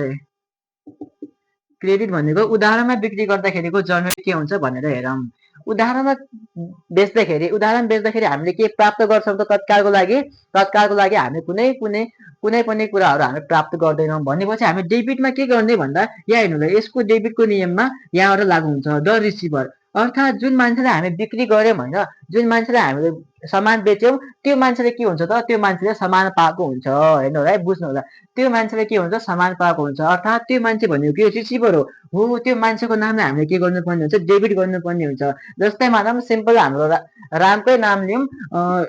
क्रेडिट भनेको उधारमा बिक्री गर्दाखेरिको जर्नल के हुन्छ भनेर हेरौँ। उदाहरण बेच्दाखेरि हामीले के प्राप्त गर्छौँ त तत्कालको लागि हामी कुनै पनि कुराहरू हामी प्राप्त गर्दैनौँ भनेपछि हामी डेबिटमा के गर्ने भन्दा यहाँ हेर्नु होला यसको डेबिटको नियममा यहाँबाट लागु हुन्छ द रिसिभर अर्थात् जुन मान्छेलाई हामी बिक्री गर्यौँ होइन जुन मान्छेलाई हामीले सामान बेच्यौँ त्यो मान्छेले के हुन्छ त त्यो मान्छेले सामान पाएको हुन्छ। हेर्नु होला है बुझ्नु होला त्यो मान्छेले के हुन्छ सामान पाएको हुन्छ अर्थात् त्यो मान्छे भनेको के रिसिभर हो त्यो मान्छेको नामलाई हामीले के गर्नुपर्ने हुन्छ डेबिट गर्नुपर्ने हुन्छ। जस्तै मानौँ सिम्पल हाम्रो रामकै नाम लियौँ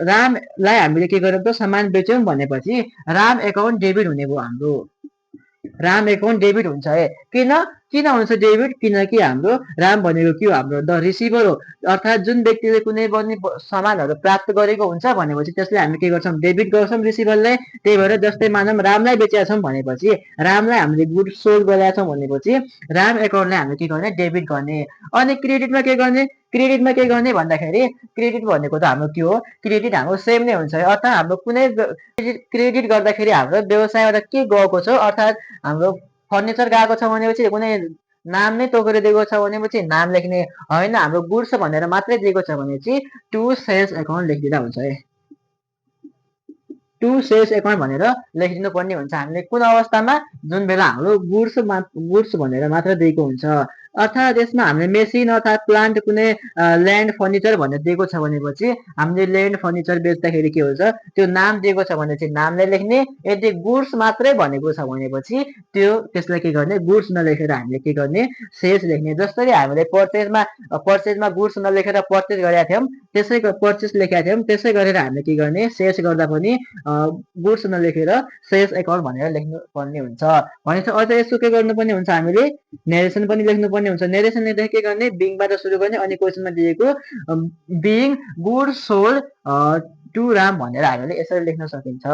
रामलाई हामीले के गर्यौँ त सामान बेच्यौँ भनेपछि राम एकाउन्ट डेबिट हुने भयो हाम्रो राम एकाउन्ट डेबिट हुन्छ है। किन हुन्छ डेबिट किनकि हाम्रो राम भनेको के हो हाम्रो द रिसिभर हो अर्थात् जुन व्यक्तिले कुनै पनि सामानहरू प्राप्त गरेको हुन्छ भनेपछि त्यसलाई हामी के गर्छौँ डेबिट गर्छौँ रिसिभरलाई। त्यही भएर जस्तै मानौँ रामलाई बेचेका छौँ भनेपछि रामलाई हामीले गुड सोल्ड गरेका छौँ भनेपछि राम एकाउन्टलाई हामीले के गर्ने डेबिट गर्ने। अनि क्रेडिटमा के गर्ने भन्दाखेरि क्रेडिट भनेको त हाम्रो के हो क्रेडिट हाम्रो सेम नै हुन्छ है। अर्थात् हाम्रो कुनै क्रेडिट गर्दाखेरि हाम्रो व्यवसायबाट के गएको छ अर्थात् हाम्रो फर्निचर गएको छ भनेपछि कुनै नाम नै तोकेर दिएको छ भनेपछि नाम लेख्ने होइन हाम्रो गुड्स भनेर मात्रै दिएको छ भनेपछि टु सेल्स एकाउन्ट लेखिदिँदा हुन्छ है। टु सेल्स एकाउन्ट भनेर लेखिदिनु पर्ने हुन्छ हामीले कुन अवस्थामा जुन बेला हाम्रो गुड्स भनेर मात्र दिएको हुन्छ अर्थात् यसमा हामीले मेसिन अर्थात् प्लान्ट कुनै ल्यान्ड फर्निचर भनेर दिएको छ भनेपछि हामीले ल्यान्ड फर्निचर बेच्दाखेरि के हुन्छ त्यो नाम दिएको छ भनेपछि नामलाई लेख्ने। यदि गुड्स मात्रै भनेको छ भनेपछि त्यसलाई के गर्ने गुड्स नलेखेर हामीले के गर्ने सेल्स लेख्ने। जसरी हामीले पर्चेजमा गुड्स नलेखेर पर्चेज गरेका थियौँ त्यसै पर्चेस लेखेका थियौँ, त्यसै गरेर हामीले के गर्ने, सेल्स गर्दा पनि गुड्स नलेखेर सेल्स एकाउन्ट भनेर लेख्नुपर्ने हुन्छ। भनेपछि अझ यसो के गर्नुपर्ने हुन्छ, हामीले नेरेसन पनि लेख्नुपर्ने हुन्छ। नेरेसन लेख्दा के गर्ने, बिङबाट सुरु गर्ने, अनि क्वेसनमा दिएको being goods sold to Ram भनेर हामीले यसरी लेख्न सकिन्छ।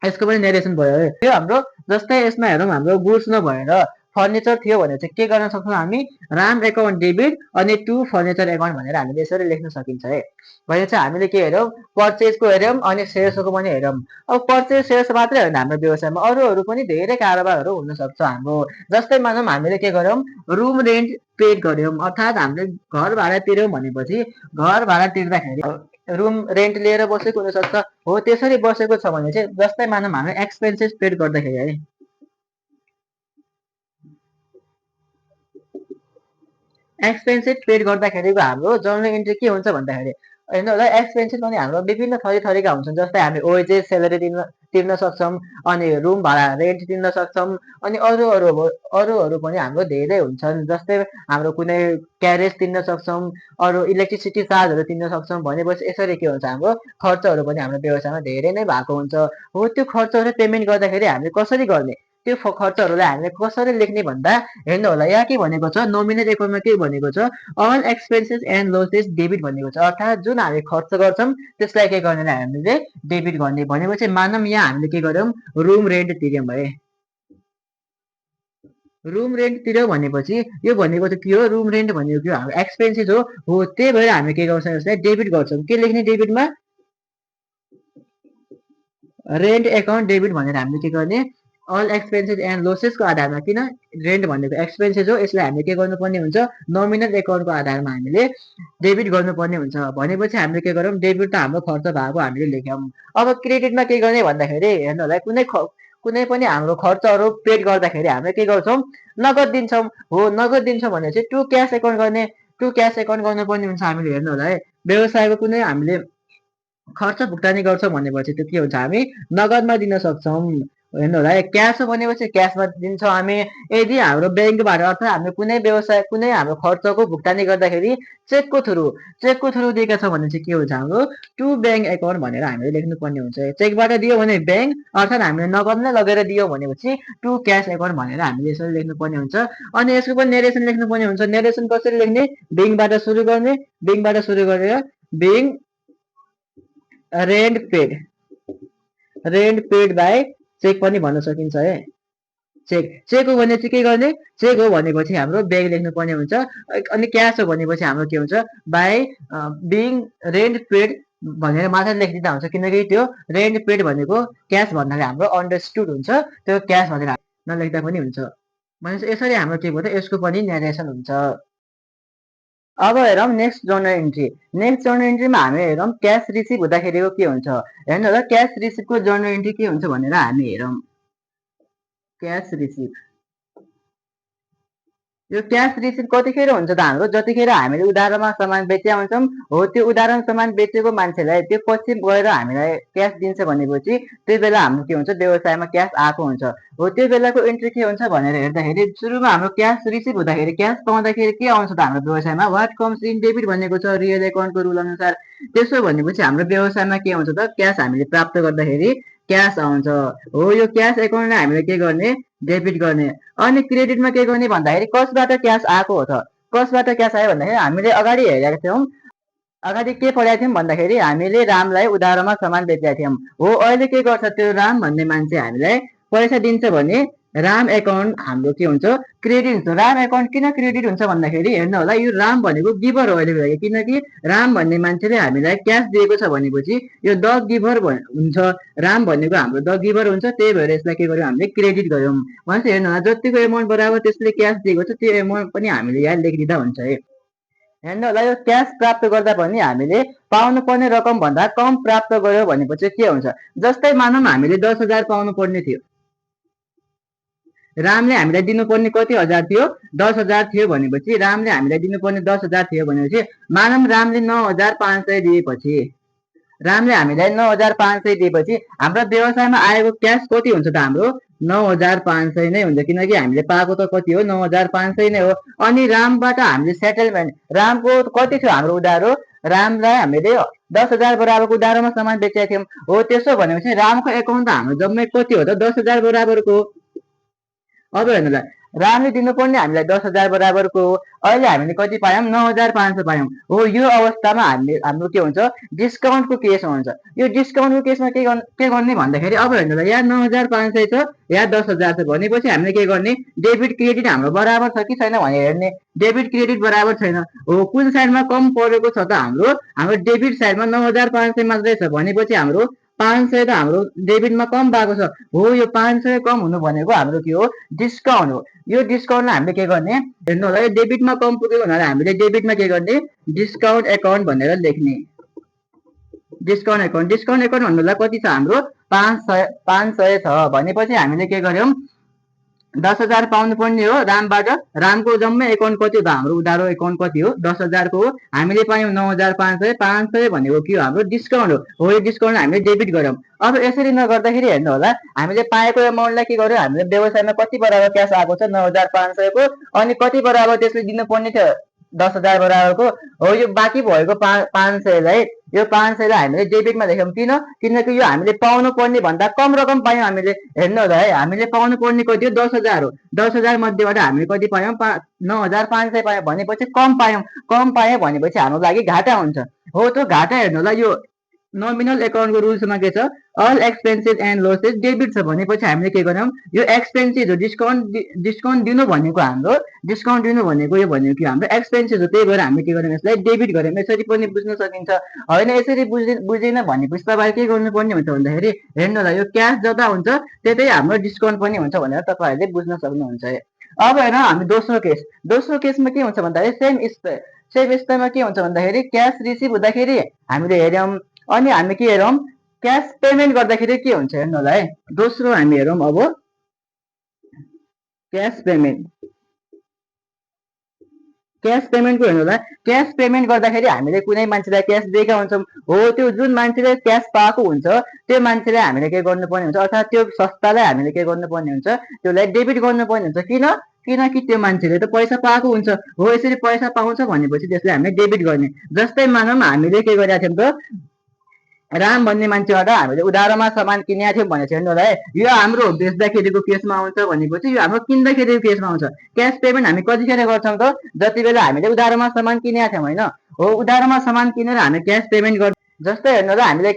यसको पनि नेरेसन भयो। यो हाम्रो जस्तै यसमा हेरौँ, हाम्रो गुड्स नभएर फर्निचर थियो भने चाहिँ के गर्न सक्छौँ हामी, राम एकाउन्ट डेबिट अनि टु फर्निचर एकाउन्ट भनेर हामीले यसरी लेख्न सकिन्छ है। भने चाहिँ हामीले के हेरौँ, पर्चेजको हेरौँ अनि सेल्सको पनि हेरौँ। अब पर्चेज सेल्स मात्रै होइन हाम्रो व्यवसायमा, अरू पनि धेरै कारोबारहरू हुनसक्छ हाम्रो। जस्तै मानौँ हामीले के गरौँ, रुम रेन्ट पेड गऱ्यौँ, अर्थात् हामीले घर भाडा तिर्यौँ भनेपछि घर भाडा तिर्दाखेरि रुम रेन्ट लिएर बसेको हुनसक्छ। हो त्यसरी बसेको छ भने चाहिँ जस्तै मानौँ हामी एक्सपेन्सेस पेड गर्दाखेरि है, एक्सपेन्सेस पेड गर्दाखेरिको हाम्रो जर्नल इन्ट्री के हुन्छ भन्दाखेरि, होइन होला, एक्सपेन्सेस पनि हाम्रो विभिन्न थरीका हुन्छन्। जस्तै हामी वेजेस सेलेरी तिर्न सक्छौँ, अनि रुम भाडा रेन्ट तिर्न सक्छौँ, अनि अरूहरू पनि हाम्रो धेरै हुन्छन्। जस्तै हाम्रो कुनै क्यारेज तिर्न सक्छौँ, अरू इलेक्ट्रिसिटी चार्जहरू तिर्न सक्छौँ। भनेपछि यसरी के हुन्छ, हाम्रो खर्चहरू पनि हाम्रो व्यवसायमा धेरै नै भएको हुन्छ। हो त्यो खर्चहरू पेमेन्ट गर्दाखेरि हामीले कसरी गर्ने, त्यो खर्चहरूलाई हामीले कसरी लेख्ने भन्दा, हेर्नु होला यहाँ के भनेको छ, नोमिनल एकाउन्टमा के भनेको छ, all expenses and losses debit भनेको छ। अर्थात् जुन हामी खर्च गर्छौँ त्यसलाई के गर्ने, हामीले डेबिट गर्ने। भनेपछि मानौँ यहाँ हामीले के गर्यौँ, रुम रेन्ट तिर्यौँ है, रुम रेन्ट तिर्यौँ भनेपछि यो भनेको चाहिँ के हो, रुम रेन्ट भनेको के हो, हाम्रो एक्सपेन्सेस हो। त्यही भएर हामी के गर्छौँ, यसलाई डेबिट गर्छौँ। के लेख्ने डेबिटमा, रेन्ट एकाउन्ट डेबिट भनेर हामीले के गर्ने, अल एक्सपेन्सेस एन्ड लोसेसको आधारमा, किन रेन्ट भनेको एक्सपेन्सेस हो, यसलाई हामीले के गर्नुपर्ने हुन्छ, नोमिनल एकाउन्टको आधारमा हामीले डेबिट गर्नुपर्ने हुन्छ। भनेपछि हामीले के गरौँ, डेबिट त हाम्रो खर्च भएको हामीले लेख्यौँ। अब क्रेडिटमा के गर्ने भन्दाखेरि, हेर्नु होला, कुनै पनि हाम्रो खर्चहरू पेड गर्दाखेरि हामीले के गर्छौँ, नगद दिन्छौँ। हो नगद दिन्छौँ भने चाहिँ टु क्यास एकाउन्ट गर्ने, टु क्यास एकाउन्ट गर्नुपर्ने हुन्छ हामीले। हेर्नु होला है, व्यवसायको कुनै हामीले खर्च भुक्तानी गर्छौँ भनेपछि त्यो के हुन्छ, हामी नगदमा दिन सक्छौँ। हेर्नु होला है, क्यास हो भनेपछि क्यासमा दिन्छौँ हामी। यदि हाम्रो ब्याङ्कबाट, अर्थात् हामीले कुनै व्यवसाय कुनै हाम्रो खर्चको भुक्तानी गर्दाखेरि चेकको थ्रु दिएका छौँ भने चाहिँ के हुन्छ, हाम्रो टु ब्याङ्क एकाउन्ट भनेर हामीले लेख्नुपर्ने हुन्छ। चेकबाट दियो भने ब्याङ्क, अर्थात् हामीले नगद नै लगेर दियो भनेपछि टु क्यास एकाउन्ट भनेर हामीले यसरी लेख्नुपर्ने हुन्छ। अनि यसको पनि नेरेसन लेख्नुपर्ने हुन्छ। नेरेसन कसरी लेख्ने, बिङबाट सुरु गर्ने, बिङबाट सुरु गरेर being rent paid by cheque पनि भन्न सकिन्छ है। चेक हो भने चाहिँ के गर्ने, चेक हो भनेपछि हाम्रो ब्याङ्क लेख्नुपर्ने हुन्छ। अनि क्यास हो भनेपछि हाम्रो के हुन्छ, बाई बिङ रेन्ट पेड भनेर मात्र लेखिदिँदा हुन्छ। किनकि त्यो रेन्ट पेड भनेको क्यास भन्नाले हाम्रो अन्डरस्टुड हुन्छ, त्यो क्यास भनेर नलेख्दा पनि हुन्छ। भनेपछि यसरी हाम्रो के भयो, यसको पनि नेरेसन हुन्छ। अब हेरौँ next journal entry. Next journal इन्ट्रीमा हामी हेरौँ क्यास रिसिभ हुँदाखेरिको के हुन्छ। हेर्नु होला, क्यास रिसिभको जर्नल इन्ट्री के हुन्छ भनेर हामी हेरौँ। क्यास रिसिभ, यो क्यास रिसिभ कतिखेर हुन्छ त, हाम्रो जतिखेर हामीले उधारोमा सामान बेचेका हुन्छौँ। हो त्यो उधारमा सामान बेचेको मान्छेलाई त्यो पछि गएर हामीलाई क्यास दिन्छ भनेपछि त्यो बेला हाम्रो के हुन्छ, व्यवसायमा क्यास आएको हुन्छ। हो त्यो बेलाको इन्ट्री के हुन्छ भनेर हेर्दाखेरि, सुरुमा हाम्रो क्यास रिसिभ हुँदाखेरि, क्यास पाउँदाखेरि के आउँछ त हाम्रो व्यवसायमा, वाट कम्स इन डेबिट भनेको छ रियल एकाउन्टको रुल अनुसार। त्यसो भनेपछि हाम्रो व्यवसायमा के आउँछ त, क्यास हामीले प्राप्त गर्दाखेरि क्यास आउँछ। हो यो क्यास एकाउन्टलाई हामीले के गर्ने, डेबिट गर्ने। अनि क्रेडिटमा के गर्ने भन्दाखेरि, कसबाट क्यास आएको हो त, कसबाट क्यास आयो भन्दाखेरि हामीले अगाडि हेरेका थियौँ, अगाडि के पढाएको थियौँ भन्दाखेरि हामीले रामलाई उधारोमा सामान बेचेका थियौँ। हो अहिले के गर्छ, त्यो राम भन्ने मान्छे हामीलाई पैसा दिन्छ भने राम एकाउन्ट हाम्रो के हुन्छ, क्रेडिट हुन्छ। राम एकाउन्ट किन क्रेडिट हुन्छ भन्दाखेरि, हेर्नु होला, यो राम भनेको गिभर हो अहिले बेला। किनकि राम भन्ने मान्छेले हामीलाई क्यास दिएको छ भनेपछि यो द गिभर हुन्छ। राम भनेको हाम्रो द गिभर हुन्छ, त्यही भएर यसलाई के गर्यौँ, हामीले क्रेडिट गर्यौँ। भनेपछि हेर्नु होला, जतिको एमाउन्ट बराबर त्यसले क्यास दिएको छ त्यो एमाउन्ट पनि हामीले यहाँ लेखिदिँदा हुन्छ है। हेर्नु होला, यो क्यास प्राप्त गर्दा पनि हामीले पाउनु पर्ने रकम भन्दा कम प्राप्त गर्यो भनेपछि के हुन्छ, जस्तै मानौँ हामीले 10,000 पाउनु पर्ने थियो, रामले हामीलाई दिनुपर्ने कति हजार थियो, 10,000 थियो भनेपछि रामले हामीलाई दिनुपर्ने 10,000 थियो भनेपछि मानौँ रामले 9,500 दिएपछि, रामले हामीलाई 9,500 दिएपछि हाम्रो व्यवसायमा आएको क्यास कति हुन्छ त, हाम्रो 9,500 नै हुन्छ। किनकि हामीले पाएको त कति हो, 9,500 नै हो। अनि रामबाट हामीले सेटलमेन्ट, रामको कति थियो हाम्रो उधारो, रामलाई हामीले 10,000 बराबरको उधारोमा सामान बेचेका थियौँ। हो त्यसो भनेपछि रामको एकाउन्ट त हाम्रो जम्मै कति हो त 10,000 बराबरको। अब हेर्नु ल रामले दिनुपर्ने हामीलाई 10,000 बराबरको हो। अहिले हामीले कति पायौँ 9,500 पायौँ। हो यो अवस्थामा हाम्रो के हुन्छ डिस्काउन्टको केसमा हुन्छ। यो डिस्काउन्टको केसमा के गर्ने भन्दाखेरि अब हेर्नु ल यहाँ 9,500 छ यहाँ 10,000 छ भनेपछि हामीले के गर्ने डेबिट क्रेडिट हाम्रो बराबर छ कि छैन भनेर हेर्ने। डेबिट क्रेडिट बराबर छैन। हो कुन साइडमा कम परेको छ त हाम्रो डेबिट साइडमा 9,500 मात्रै छ भनेपछि हाम्रो 500 त हाम्रो डेबिटमा कम भएको छ। हो यो 500 कम हुनु भनेको हाम्रो के हो डिस्काउन्ट हो। यो डिस्काउन्टलाई हामीले के गर्ने हेर्नु होला डेबिटमा कम पुगेको हुनाले हामीले डेबिटमा के गर्ने डिस्काउन्ट एकाउन्ट भनेर लेख्ने। डिस्काउन्ट एकाउन्ट भन्नुलाई कति छ हाम्रो 500 छ भनेपछि हामीले के गर्यौँ 10,000 पाउनु पर्ने हो रामबाट। रामको जम्मै एकाउन्ट कति हो त हाम्रो उधारो एकाउन्ट कति हो 10,000 को हो। हामीले पायौँ 9,500। 500 भनेको के हो हाम्रो डिस्काउन्ट हो। यो डिस्काउन्ट हामीले डेबिट गर्यौँ। अब यसरी नगर्दाखेरि हेर्नु होला हामीले पाएको एमाउन्टलाई के गर्यो हामीले व्यवसायमा कति बराबर क्यास आएको छ 9,500 को अनि कति बराबर त्यसले दिनुपर्ने थियो 10,000 बराबरको। हो यो बाँकी भएको 500लाई यो 500लाई हामीले डेबिटमा लेख्यौँ किनकि यो हामीले पाउनु पर्ने भन्दा कम रकम पायौँ। हामीले हेर्नु होला है हामीले पाउनु पर्ने कति हो 10,000 हो। 10,000 मध्येबाट हामीले कति पायौँ 9,500 पायौँ भनेपछि कम पायौँ भनेपछि हाम्रो लागि घाटा हुन्छ। हो त्यो घाटा हेर्नु होला यो नोमिनल एकाउन्टको रुल्समा के छ all expenses and losses debit छ भनेपछि हामीले के गर्यौँ यो एक्सपेन्सेस हो। डिस्काउन्ट दिनु भनेको हाम्रो डिस्काउन्ट दिनु भनेको यो भनेको कि हाम्रो एक्सपेन्सेस हो। त्यही भएर हामीले के गर्यौँ यसलाई डेबिट गर्यौँ। यसरी पनि बुझ्न सकिन्छ होइन। यसरी बुझेन भनेपछि तपाईँले के गर्नुपर्ने हुन्छ भन्दाखेरि हेर्नु होला यो क्यास जता हुन्छ त्यतै हाम्रो डिस्काउन्ट पनि हुन्छ भनेर तपाईँहरूले बुझ्न सक्नुहुन्छ। अब हेर हामी दोस्रो केसमा के हुन्छ भन्दाखेरि सेम स्पेमा के हुन्छ भन्दाखेरि क्यास रिसिभ हुँदाखेरि हामीले हेर्यौँ अनि हामी के हेरौँ क्यास पेमेन्ट गर्दाखेरि के हुन्छ हेर्नु होला है। दोस्रो हामी हेरौँ अब क्यास पेमेन्टको हेर्नु होला। क्यास पेमेन्ट गर्दाखेरि हामीले कुनै मान्छेलाई क्यास दिएका हुन्छौँ। हो त्यो जुन मान्छेले क्यास पाएको हुन्छ त्यो मान्छेलाई हामीले के गर्नुपर्ने हुन्छ अर्थात् त्यो संस्थालाई हामीले के गर्नुपर्ने हुन्छ त्यसलाई डेबिट गर्नुपर्ने हुन्छ। किनकि त्यो मान्छेले त पैसा पाएको हुन्छ। हो यसरी पैसा पाउँछ भनेपछि त्यसलाई हामीले डेबिट गर्ने। जस्तै मानौँ हामीले के गरेका थियौँ त राम भन्ने मान्छेबाट हामीले उधारोमा सामान किनेका थियौँ भनेको छ हेर्नु होला है। यो हाम्रो बेच्दाखेरिको केसमा आउँछ भनेपछि यो हाम्रो किन्दाखेरिको केसमा आउँछ। क्यास पेमेन्ट हामी कतिखेर गर्छौँ त जति बेला हामीले उधारोमा सामान किनेका थियौँ होइन। हो उधारोमा सामान किनेर हामी क्यास पेमेन्ट गर्छौँ। जस्तै हेर्नु होला हामीले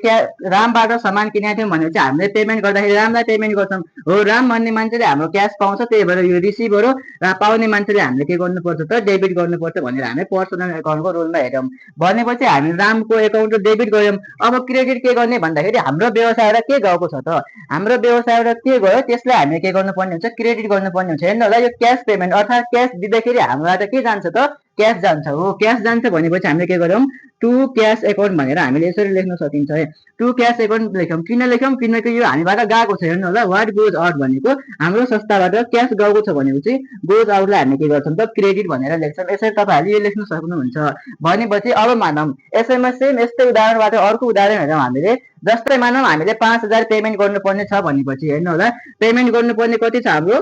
रामबाट सामान किनेका थियौँ भनेपछि हामीले पेमेन्ट गर्दाखेरि रामलाई पेमेन्ट गर्छौँ। हो राम भन्ने मान्छेले हाम्रो क्यास पाउँछ त्यही भएर यो रिसिभर हो र पाउने मान्छेले हामीले के गर्नुपर्छ त डेबिट गर्नुपर्छ भनेर हामी पर्सनल एकाउन्टको रुलमा हेर्यौँ भनेपछि हामी रामको एकाउन्ट डेबिट गर्यौँ। अब क्रेडिट के गर्ने भन्दाखेरि हाम्रो व्यवसायबाट के गएको छ त हाम्रो व्यवसायबाट के गयो त्यसलाई हामीले के गर्नुपर्ने हुन्छ क्रेडिट गर्नुपर्ने हुन्छ। हेर्नु होला यो क्यास पेमेन्ट अर्थात् क्यास दिँदाखेरि हाम्रोबाट के जान्छ त क्यास जान्छ। हो क्यास जान्छ भनेपछि हामीले के गर्यौँ टु क्यास एकाउन्ट भनेर हामीले यसरी लेख्न सकिन्छ है। टु क्यास एकाउन्ट लेख्यौँ किन लेख्यौँ किनकि यो हामीबाट गएको छ। हेर्नु होला वाट गोज आउट भनेको हाम्रो संस्थाबाट क्यास गएको छ भनेपछि गोज आउटलाई हामी के गर्छौँ त क्रेडिट भनेर लेख्छौँ। यसरी तपाईँहरूले यो लेख्न सक्नुहुन्छ भनेपछि अब मानौँ यसैमा सेम यस्तै उदाहरणबाट अर्को उदाहरण हेरौँ हामीले। जस्तै मानौँ हामीले 5,000 पेमेन्ट गर्नुपर्ने छ भनेपछि हेर्नु होला पेमेन्ट गर्नुपर्ने कति छ हाम्रो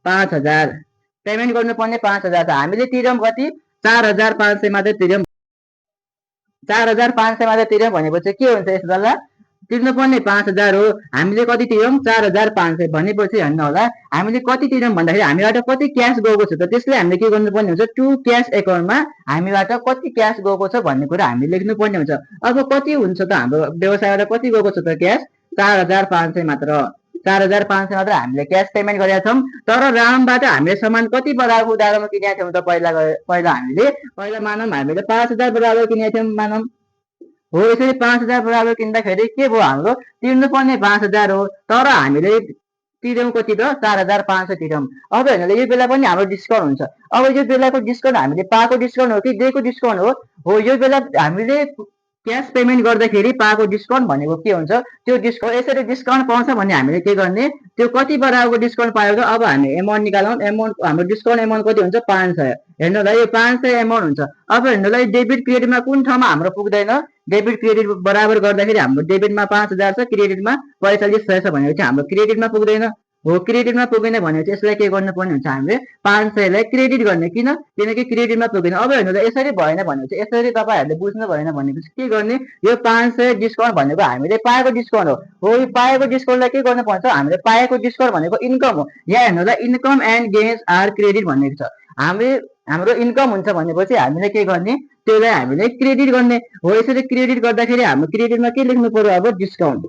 5,000 पेमेन्ट गर्नुपर्ने 5,000 छ। हामीले तिर्यौँ कति 4,500 मात्रै तिर्यौँ। 4,500 मात्रै तिर्यौँ भनेपछि के हुन्छ यस बेला तिर्नुपर्ने 5,000 हो। हामीले कति तिर्यौँ 4,500 भनेपछि हेर्नु होला हामीले कति तिर्यौँ भन्दाखेरि हामीबाट कति क्यास गएको छ त त्यसले हामीले के गर्नुपर्ने हुन्छ टु क्यास एकाउन्टमा हामीबाट कति क्यास गएको छ भन्ने कुरा हामीले लेख्नुपर्ने हुन्छ। अब कति हुन्छ त हाम्रो व्यवसायबाट कति गएको छ त क्यास 4,500 मात्र। 4,500 मात्र हामीले क्यास पेमेन्ट गरेका छौँ। तर रामबाट हामीले सामान कति बराबरको उधारोमा किनेका थियौँ त पहिला मानौँ हामीले 5,000 बराबर किनेका थियौँ मानौँ। हो यसरी 5,000 बराबर किन्दाखेरि के भयो हाम्रो तिर्नुपर्ने 5,000 हो तर हामीले तिर्यौँ कति त 4,500 तिर्यौँ। अब हेर्नु यो बेला पनि हाम्रो डिस्काउन्ट हुन्छ। अब यो बेलाको डिस्काउन्ट हामीले पाएको डिस्काउन्ट हो कि दिएको डिस्काउन्ट हो यो बेला हामीले क्यास पेमेन्ट गर्दाखेरि पाएको डिस्काउन्ट भनेको के हुन्छ त्यो डिस्काउन्ट यसरी डिस्काउन्ट पाउँछ भने हामीले के गर्ने त्यो कति बराबरको डिस्काउन्ट पायो त अब हामी एमाउन्ट निकालौँ। एमाउन्ट हाम्रो डिस्काउन्ट एमाउन्ट कति हुन्छ 500। हेर्नु होला यो 500 एमाउन्ट हुन्छ। अब हेर्नु होला डेबिट क्रेडिटमा कुन ठाउँमा हाम्रो पुग्दैन डेबिट क्रेडिट बराबर गर्दाखेरि हाम्रो डेबिटमा 5,000 छ क्रेडिटमा 4500 छ भनेपछि हाम्रो क्रेडिटमा पुग्दैन। हो क्रेडिटमा पुगेन भनेपछि यसलाई के गर्नुपर्ने हुन्छ हामीले 500 लाई क्रेडिट गर्ने किनकि क्रेडिटमा पुगेन। अब हेर्नु त यसरी भएन भनेपछि यसरी तपाईहरुले बुझ्नु भएन भनेपछि के गर्ने यो 500 डिस्काउन्ट भनेको हामीले पाएको डिस्काउन्ट हो यो पाएको डिस्काउन्टलाई के गर्नु पर्छ हामीले पाएको डिस्काउन्ट भनेको इन्कम हो। यहाँ हेर्नु त income and gains are credit भनेको छ। हाम्रो इन्कम हुन्छ भनेपछि हामीले के गर्ने त्यसलाई हामीले क्रेडिट गर्ने हो। यसरी क्रेडिट गर्दाखेरि हाम्रो क्रेडिटमा के लेख्नु पर्यो अब डिस्काउन्ट।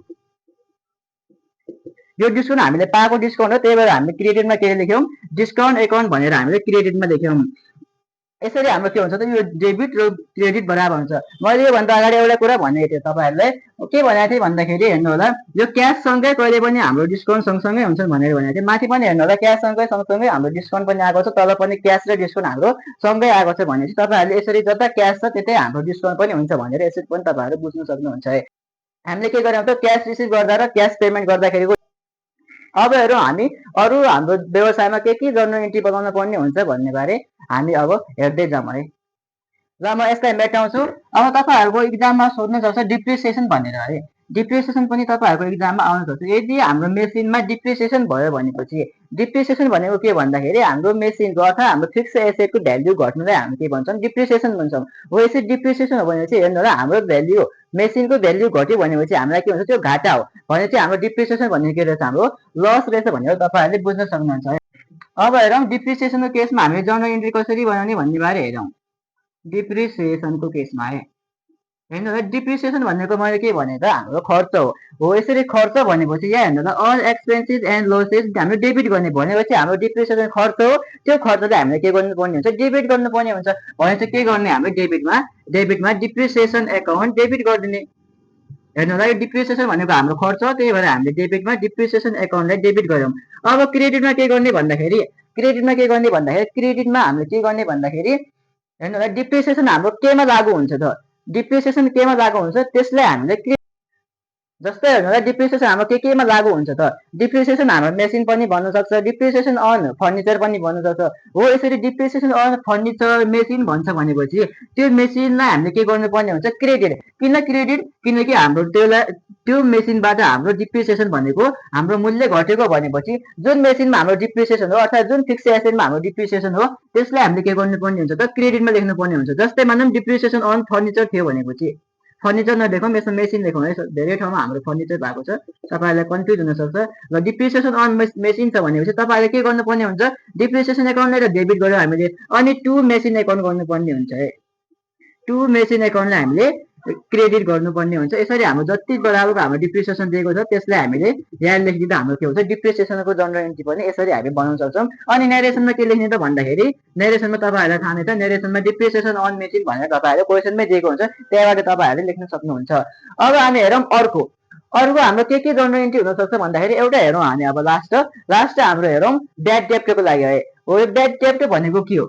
यो डिस्काउन्ट हामीले पाएको डिस्काउन्ट हो त्यही भएर हामीले क्रेडिटमा के लेख्यौं डिस्काउन्ट एकाउन्ट भनेर हामीले क्रेडिटमा लेख्यौं। यसरी हाम्रो के हुन्छ त यो डेबिट र क्रेडिट बराबर हुन्छ। मैले यो भन्दा अगाडि एउटा कुरा भनेको थिएँ तपाईहरुलाई के भनेको थिएँ भन्दाखेरि हेर्नु होला यो क्याश सँगै कहिले पनि हाम्रो डिस्काउन्ट सँगसँगै हुन्छ भनेर भनेको थिएँ। माथि पनि हेर्नु होला क्याश सँगसँगै हाम्रो डिस्काउन्ट पनि आएको छ तल पनि क्याश र डिस्काउन्ट हाम्रो सँगै आएको छ भनेपछि तपाईहरुले यसरी जता क्याश छ त्यतै हाम्रो डिस्काउन्ट पनि हुन्छ भनेर यसरी पनि तपाईहरु बुझ्न सक्नुहुन्छ है। हामीले के गर्यौं त क्याश रिसिभ गर्दा र क्याश पेमेन्ट गर्दाखेरिको अब हेरौँ हामी अरू हाम्रो व्यवसायमा के जर्नल एन्ट्री बनाउन पर्ने हुन्छ भन्ने बारे हामी अब हेर्दै जाउँ है। ल म यसलाई मेटाउँछु। अब तपाईहरुको एक्जाममा सोध्न सक्छ डिप्रिसिएसन भनेर है। डिप्रिसिएसन पनि तपाईहरुको एक्जाममा आउन सक्छ। यदि हाम्रो मेसिनमा डिप्रिसिएसन भयो भनेपछि डिप्रिसिएसन भनेको के भन्दाखेरि हाम्रो मेसिनको अथवा हाम्रो फिक्स एसेटको भ्याल्यु घट्नुलाई हामी के भन्छौं डिप्रिसिएसन भन्छौं। हो यसरी डिप्रिसिएसन हो भनेपछि हेर्नु होला हाम्रो भ्याल्यु मेसिनको भ्याल्यु घट्यो भनेपछि हामीलाई के हुन्छ त्यो घाटा हो भनेपछि हाम्रो डिप्रिसिएसन भनेको के रहेछ हाम्रो लस रहेछ भनेर तपाईहरुले बुझ्न सक्नुहुन्छ है। अब हेरौँ डिप्रिसिएसनको केसमा हामीले जर्नल एन्ट्री कसरी बनाउने भन्ने बारे हेरौँ। डिप्रिसिएसनको केसमा है हेर्नु होला डिप्रिसिएसन भनेको मैले के भने त हाम्रो खर्च हो। यसरी खर्च भनेपछि यहाँ हेर्नु होला अल एक्सपेन्सेस एन्ड लसेस हामीले डेबिट गर्ने भनेपछि हाम्रो डिप्रिसिएसन खर्च हो। त्यो खर्चलाई हामीले के गर्नुपर्ने हुन्छ डेबिट गर्नुपर्ने हुन्छ भनेपछि के गर्ने हामीले डेबिटमा डिप्रिसिएसन एकाउन्ट डेबिट गरिदिने। हेर्नु होला यो डिप्रिसिएसन भनेको हाम्रो खर्च हो त्यही भएर हामीले डेबिटमा डिप्रिसिएसन एकाउन्टलाई डेबिट गर्यौं। अब क्रेडिटमा के गर्ने भन्दाखेरि क्रेडिटमा हामीले के गर्ने भन्दाखेरि हेर्नु होला डिप्रिसिएसन हाम्रो केमा लागू हुन्छ त डिप्रिसिएसन केमा लागू हुन्छ त्यसलाई हामीले जस्तै हेर्नु होला डिप्रिसिएसन हाम्रो केमा लागू हुन्छ त डिप्रिसिएसन हाम्रो मेसिन पनि भन्न सक्छ डिप्रिसिएसन अन फर्निचर पनि भन्न सक्छ। हो यसरी डिप्रिसिएसन अन फर्निचर मेसिन भन्छ भनेपछि त्यो मेसिनलाई हामीले के गर्नुपर्ने हुन्छ क्रेडिट किनकि हाम्रो त्यो मेसिनबाट हाम्रो डिप्रिसिएसन भनेको हाम्रो मूल्य घटेको भनेपछि जुन मेसिनमा हाम्रो डिप्रिसिएसन हो अथवा जुन फिक्स एसेटमा हाम्रो डिप्रिसिएसन हो त्यसलाई हामीले के गर्नुपर्ने हुन्छ त क्रेडिटमा लेख्नुपर्ने हुन्छ। जस्तै मानौँ डिप्रिसिएसन अन फर्निचर थियो भनेपछि फर्निचर नलेखौँ यसमा मेसिन लेखौँ है। धेरै ठाउँमा हाम्रो फर्निचर भएको छ तपाईहरुलाई कन्फ्युज हुन सक्छ। र डिप्रिसिएसन अन मेसिन छ भनेपछि तपाईहरुले के गर्नुपर्ने हुन्छ डिप्रिसिएसन एकाउन्टलाई डेबिट गर्यौं हामीले अनि टु मेसिन एकाउन्ट गर्नुपर्ने हुन्छ है। टु मेसिन एकाउन्टलाई हामीले क्रेडिट गर्नुपर्ने हुन्छ। यसरी हाम्रो जति बराबरको हाम्रो डिप्रिसिएसन दिएको छ त्यसलाई हामीले यहाँ लेखिदिँदा हाम्रो के हुन्छ डिप्रिसिएसनको जर्नल एन्ट्री पनि यसरी हामी बनाउन सक्छौं। अनि नेरेसनमा के लेख्ने त भन्दाखेरि नेरेसनमा तपाईहरुलाई थाहा नै छ नेरेसनमा डिप्रिसिएसन अन मेसिन भनेर तपाईहरुले क्वेशनमै दिएको हुन्छ त्यहाँबाट तपाईहरुले लेख्न सक्नुहुन्छ। अब हामी हेरौँ अर्को हाम्रो के जर्नल एन्ट्री हुन सक्छ भन्दाखेरि एउटा हेरौँ हामी अब लास्ट हाम्रो हेरौँ ब्याड डेब्टको लागि है। हो यो ब्याड डेब्ट भनेको के हो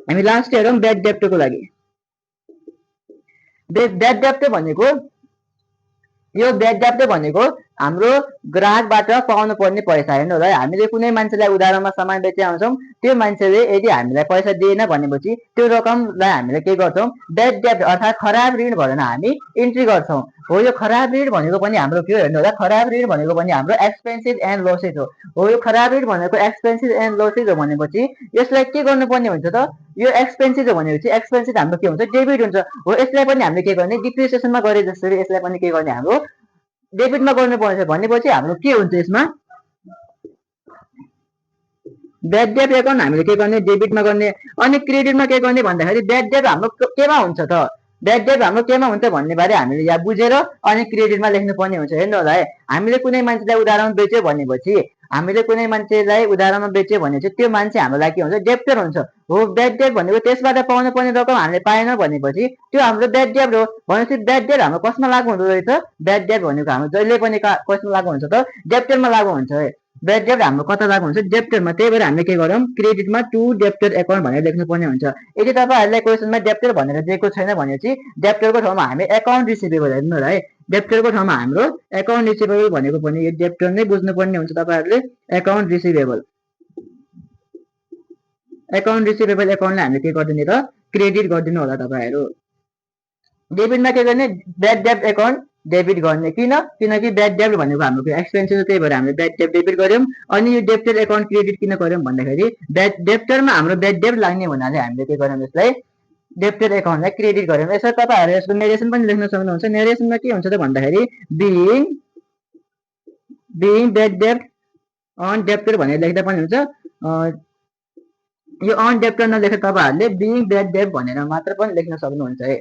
हामी लास्ट हेरौँ ब्याड डेब्टको लागि। ब्याड डेब्ट भनेको यो ब्याड डेब्ट भनेको हाम्रो ग्राहकबाट पाउनु पर्ने पैसा। हेर्नु होला हामीले कुनै मान्छेलाई उधारोमा सामान बेचे आउँछौँ त्यो मान्छेले यदि हामीलाई पैसा दिएन भनेपछि त्यो रकमलाई हामीले के गर्छौँ ब्याड डेब्ट अर्थात् खराब ऋण भनेर हामी इन्ट्री गर्छौँ। हो यो खराब ऋण भनेको पनि हाम्रो के हो हेर्नु होला खराब ऋण भनेको पनि हाम्रो एक्सपेन्सेस एन्ड लसेस हो। यो खराब ऋण भनेको एक्सपेन्सेस एन्ड लसेस हो भनेपछि यसलाई के गर्नुपर्ने हुन्छ त यो एक्सपेन्सेस हो भनेपछि एक्सपेन्सेस हाम्रो के हुन्छ डेबिट हुन्छ। हो यसलाई पनि हामीले के गर्ने डिप्रिसिएसनमा गरे जसरी यसलाई पनि के गर्ने हाम्रो डेबिटमा गर्नुपर्छ भनेपछि हाम्रो के हुन्छ यसमा ब्याड डेब्ट एकाउन्ट हामीले के गर्ने डेबिटमा गर्ने। अनि क्रेडिटमा के गर्ने भन्दाखेरि ब्याड डेब्ट हाम्रो केमा हुन्छ त ब्याड डेब्ट हाम्रो केमा हुन्छ भन्ने बारे हामीले यहाँ बुझेर अनि क्रेडिटमा लेख्नुपर्ने हुन्छ। हेर्नु होला है हामीले कुनै मान्छेलाई उधारमा बेच्यो भनेपछि त्यो मान्छे हाम्रो लागि के हुन्छ डेब्टर हुन्छ। हो ब्याड डेब्ट भनेको त्यसबाट पाउनु पर्ने रकम हामीले पाएन भनेपछि त्यो हाम्रो ब्याड डेब्ट हो भनेपछि ब्याड डेब्ट हाम्रो कसमा लागू हुँदो रहेछ ब्याड डेब्ट भनेको हाम्रो जहिले पनि कसमा लागू हुन्छ त डेब्टरमा लागू हुन्छ है। ब्याड डेब्ट हाम्रो कता लागू हुन्छ डेब्टरमा। त्यही भएर हामीले के गरौँ क्रेडिटमा टु डेब्टर एकाउन्ट भनेर लेख्नुपर्ने हुन्छ। यदि तपाईहरुलाई क्वेशनमा डेब्टर भनेर दिएको छैन भनेपछि डेब्टरको ठाउँमा हामी एकाउन्ट रिसिभेबल हेर्नु होला है। डेब्टरको ठाउँमा हाम्रो एकाउन्ट रिसिभेबल भनेको पनि यो डेब्टर नै बुझ्नुपर्ने हुन्छ तपाईहरुले। एकाउन्ट रिसिभेबल एकाउन्टलाई हामीले के गर्दिने त क्रेडिट गर्दिनु होला तपाईहरु। डेबिटमा के गर्ने ब्याड डेब्ट एकाउन्ट डेबिट गर्ने किनकि ब्याड डेब्ट भनेको हाम्रो एक्सपेन्सेस हो, त्यही भएर हामीले ब्याड डेब्ट डेबिट गऱ्यौँ। अनि यो डेब्टर एकाउन्ट क्रेडिट किन गऱ्यौँ भन्दाखेरि डेब्टरमा हाम्रो ब्याड डेब्ट लाग्ने हुनाले हामीले के गऱ्यौँ, यसलाई डेब्टर एकाउन्टलाई क्रेडिट गऱ्यौँ। यसरी तपाईँहरू यसको नेरेसन पनि लेख्न सक्नुहुन्छ। नेरेसनमा के हुन्छ त भन्दाखेरि बिइङ ब्याड डेब्ट अन डेब्टर भनेर लेख्दा पनि हुन्छ। यो अन डेब्टर नलेखेर तपाईँहरूले बिइङ ब्याड डेब्ट भनेर मात्र पनि लेख्न सक्नुहुन्छ है।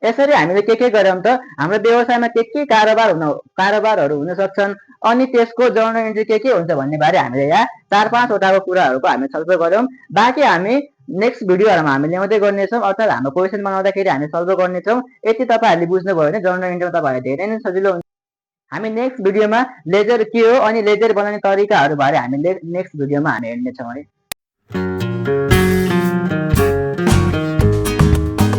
यसरी हामीले के गऱ्यौँ त, हाम्रो व्यवसायमा के कारोबारहरू हुन सक्छन् अनि त्यसको जर्नल इन्ट्री के हुन्छ भन्ने बारे हामीले यहाँ 4-5 वटाको कुराहरूको हामी छलफल गऱ्यौँ। बाँकी हामी नेक्स्ट भिडियोहरूमा हामी ल्याउँदै गर्नेछौँ, अर्थात् हाम्रो क्वेसन बनाउँदाखेरि हामी सल्भ गर्नेछौँ। यति तपाईँहरूले बुझ्नुभयो भने जर्नल इन्ट्रीमा तपाईँहरूलाई धेरै नै सजिलो हुन्छ। हामी नेक्स्ट भिडियोमा लेजर के हो अनि लेजर बनाउने तरिकाहरू बारे हामी नेक्स्ट भिडियोमा हामी हेर्नेछौँ है।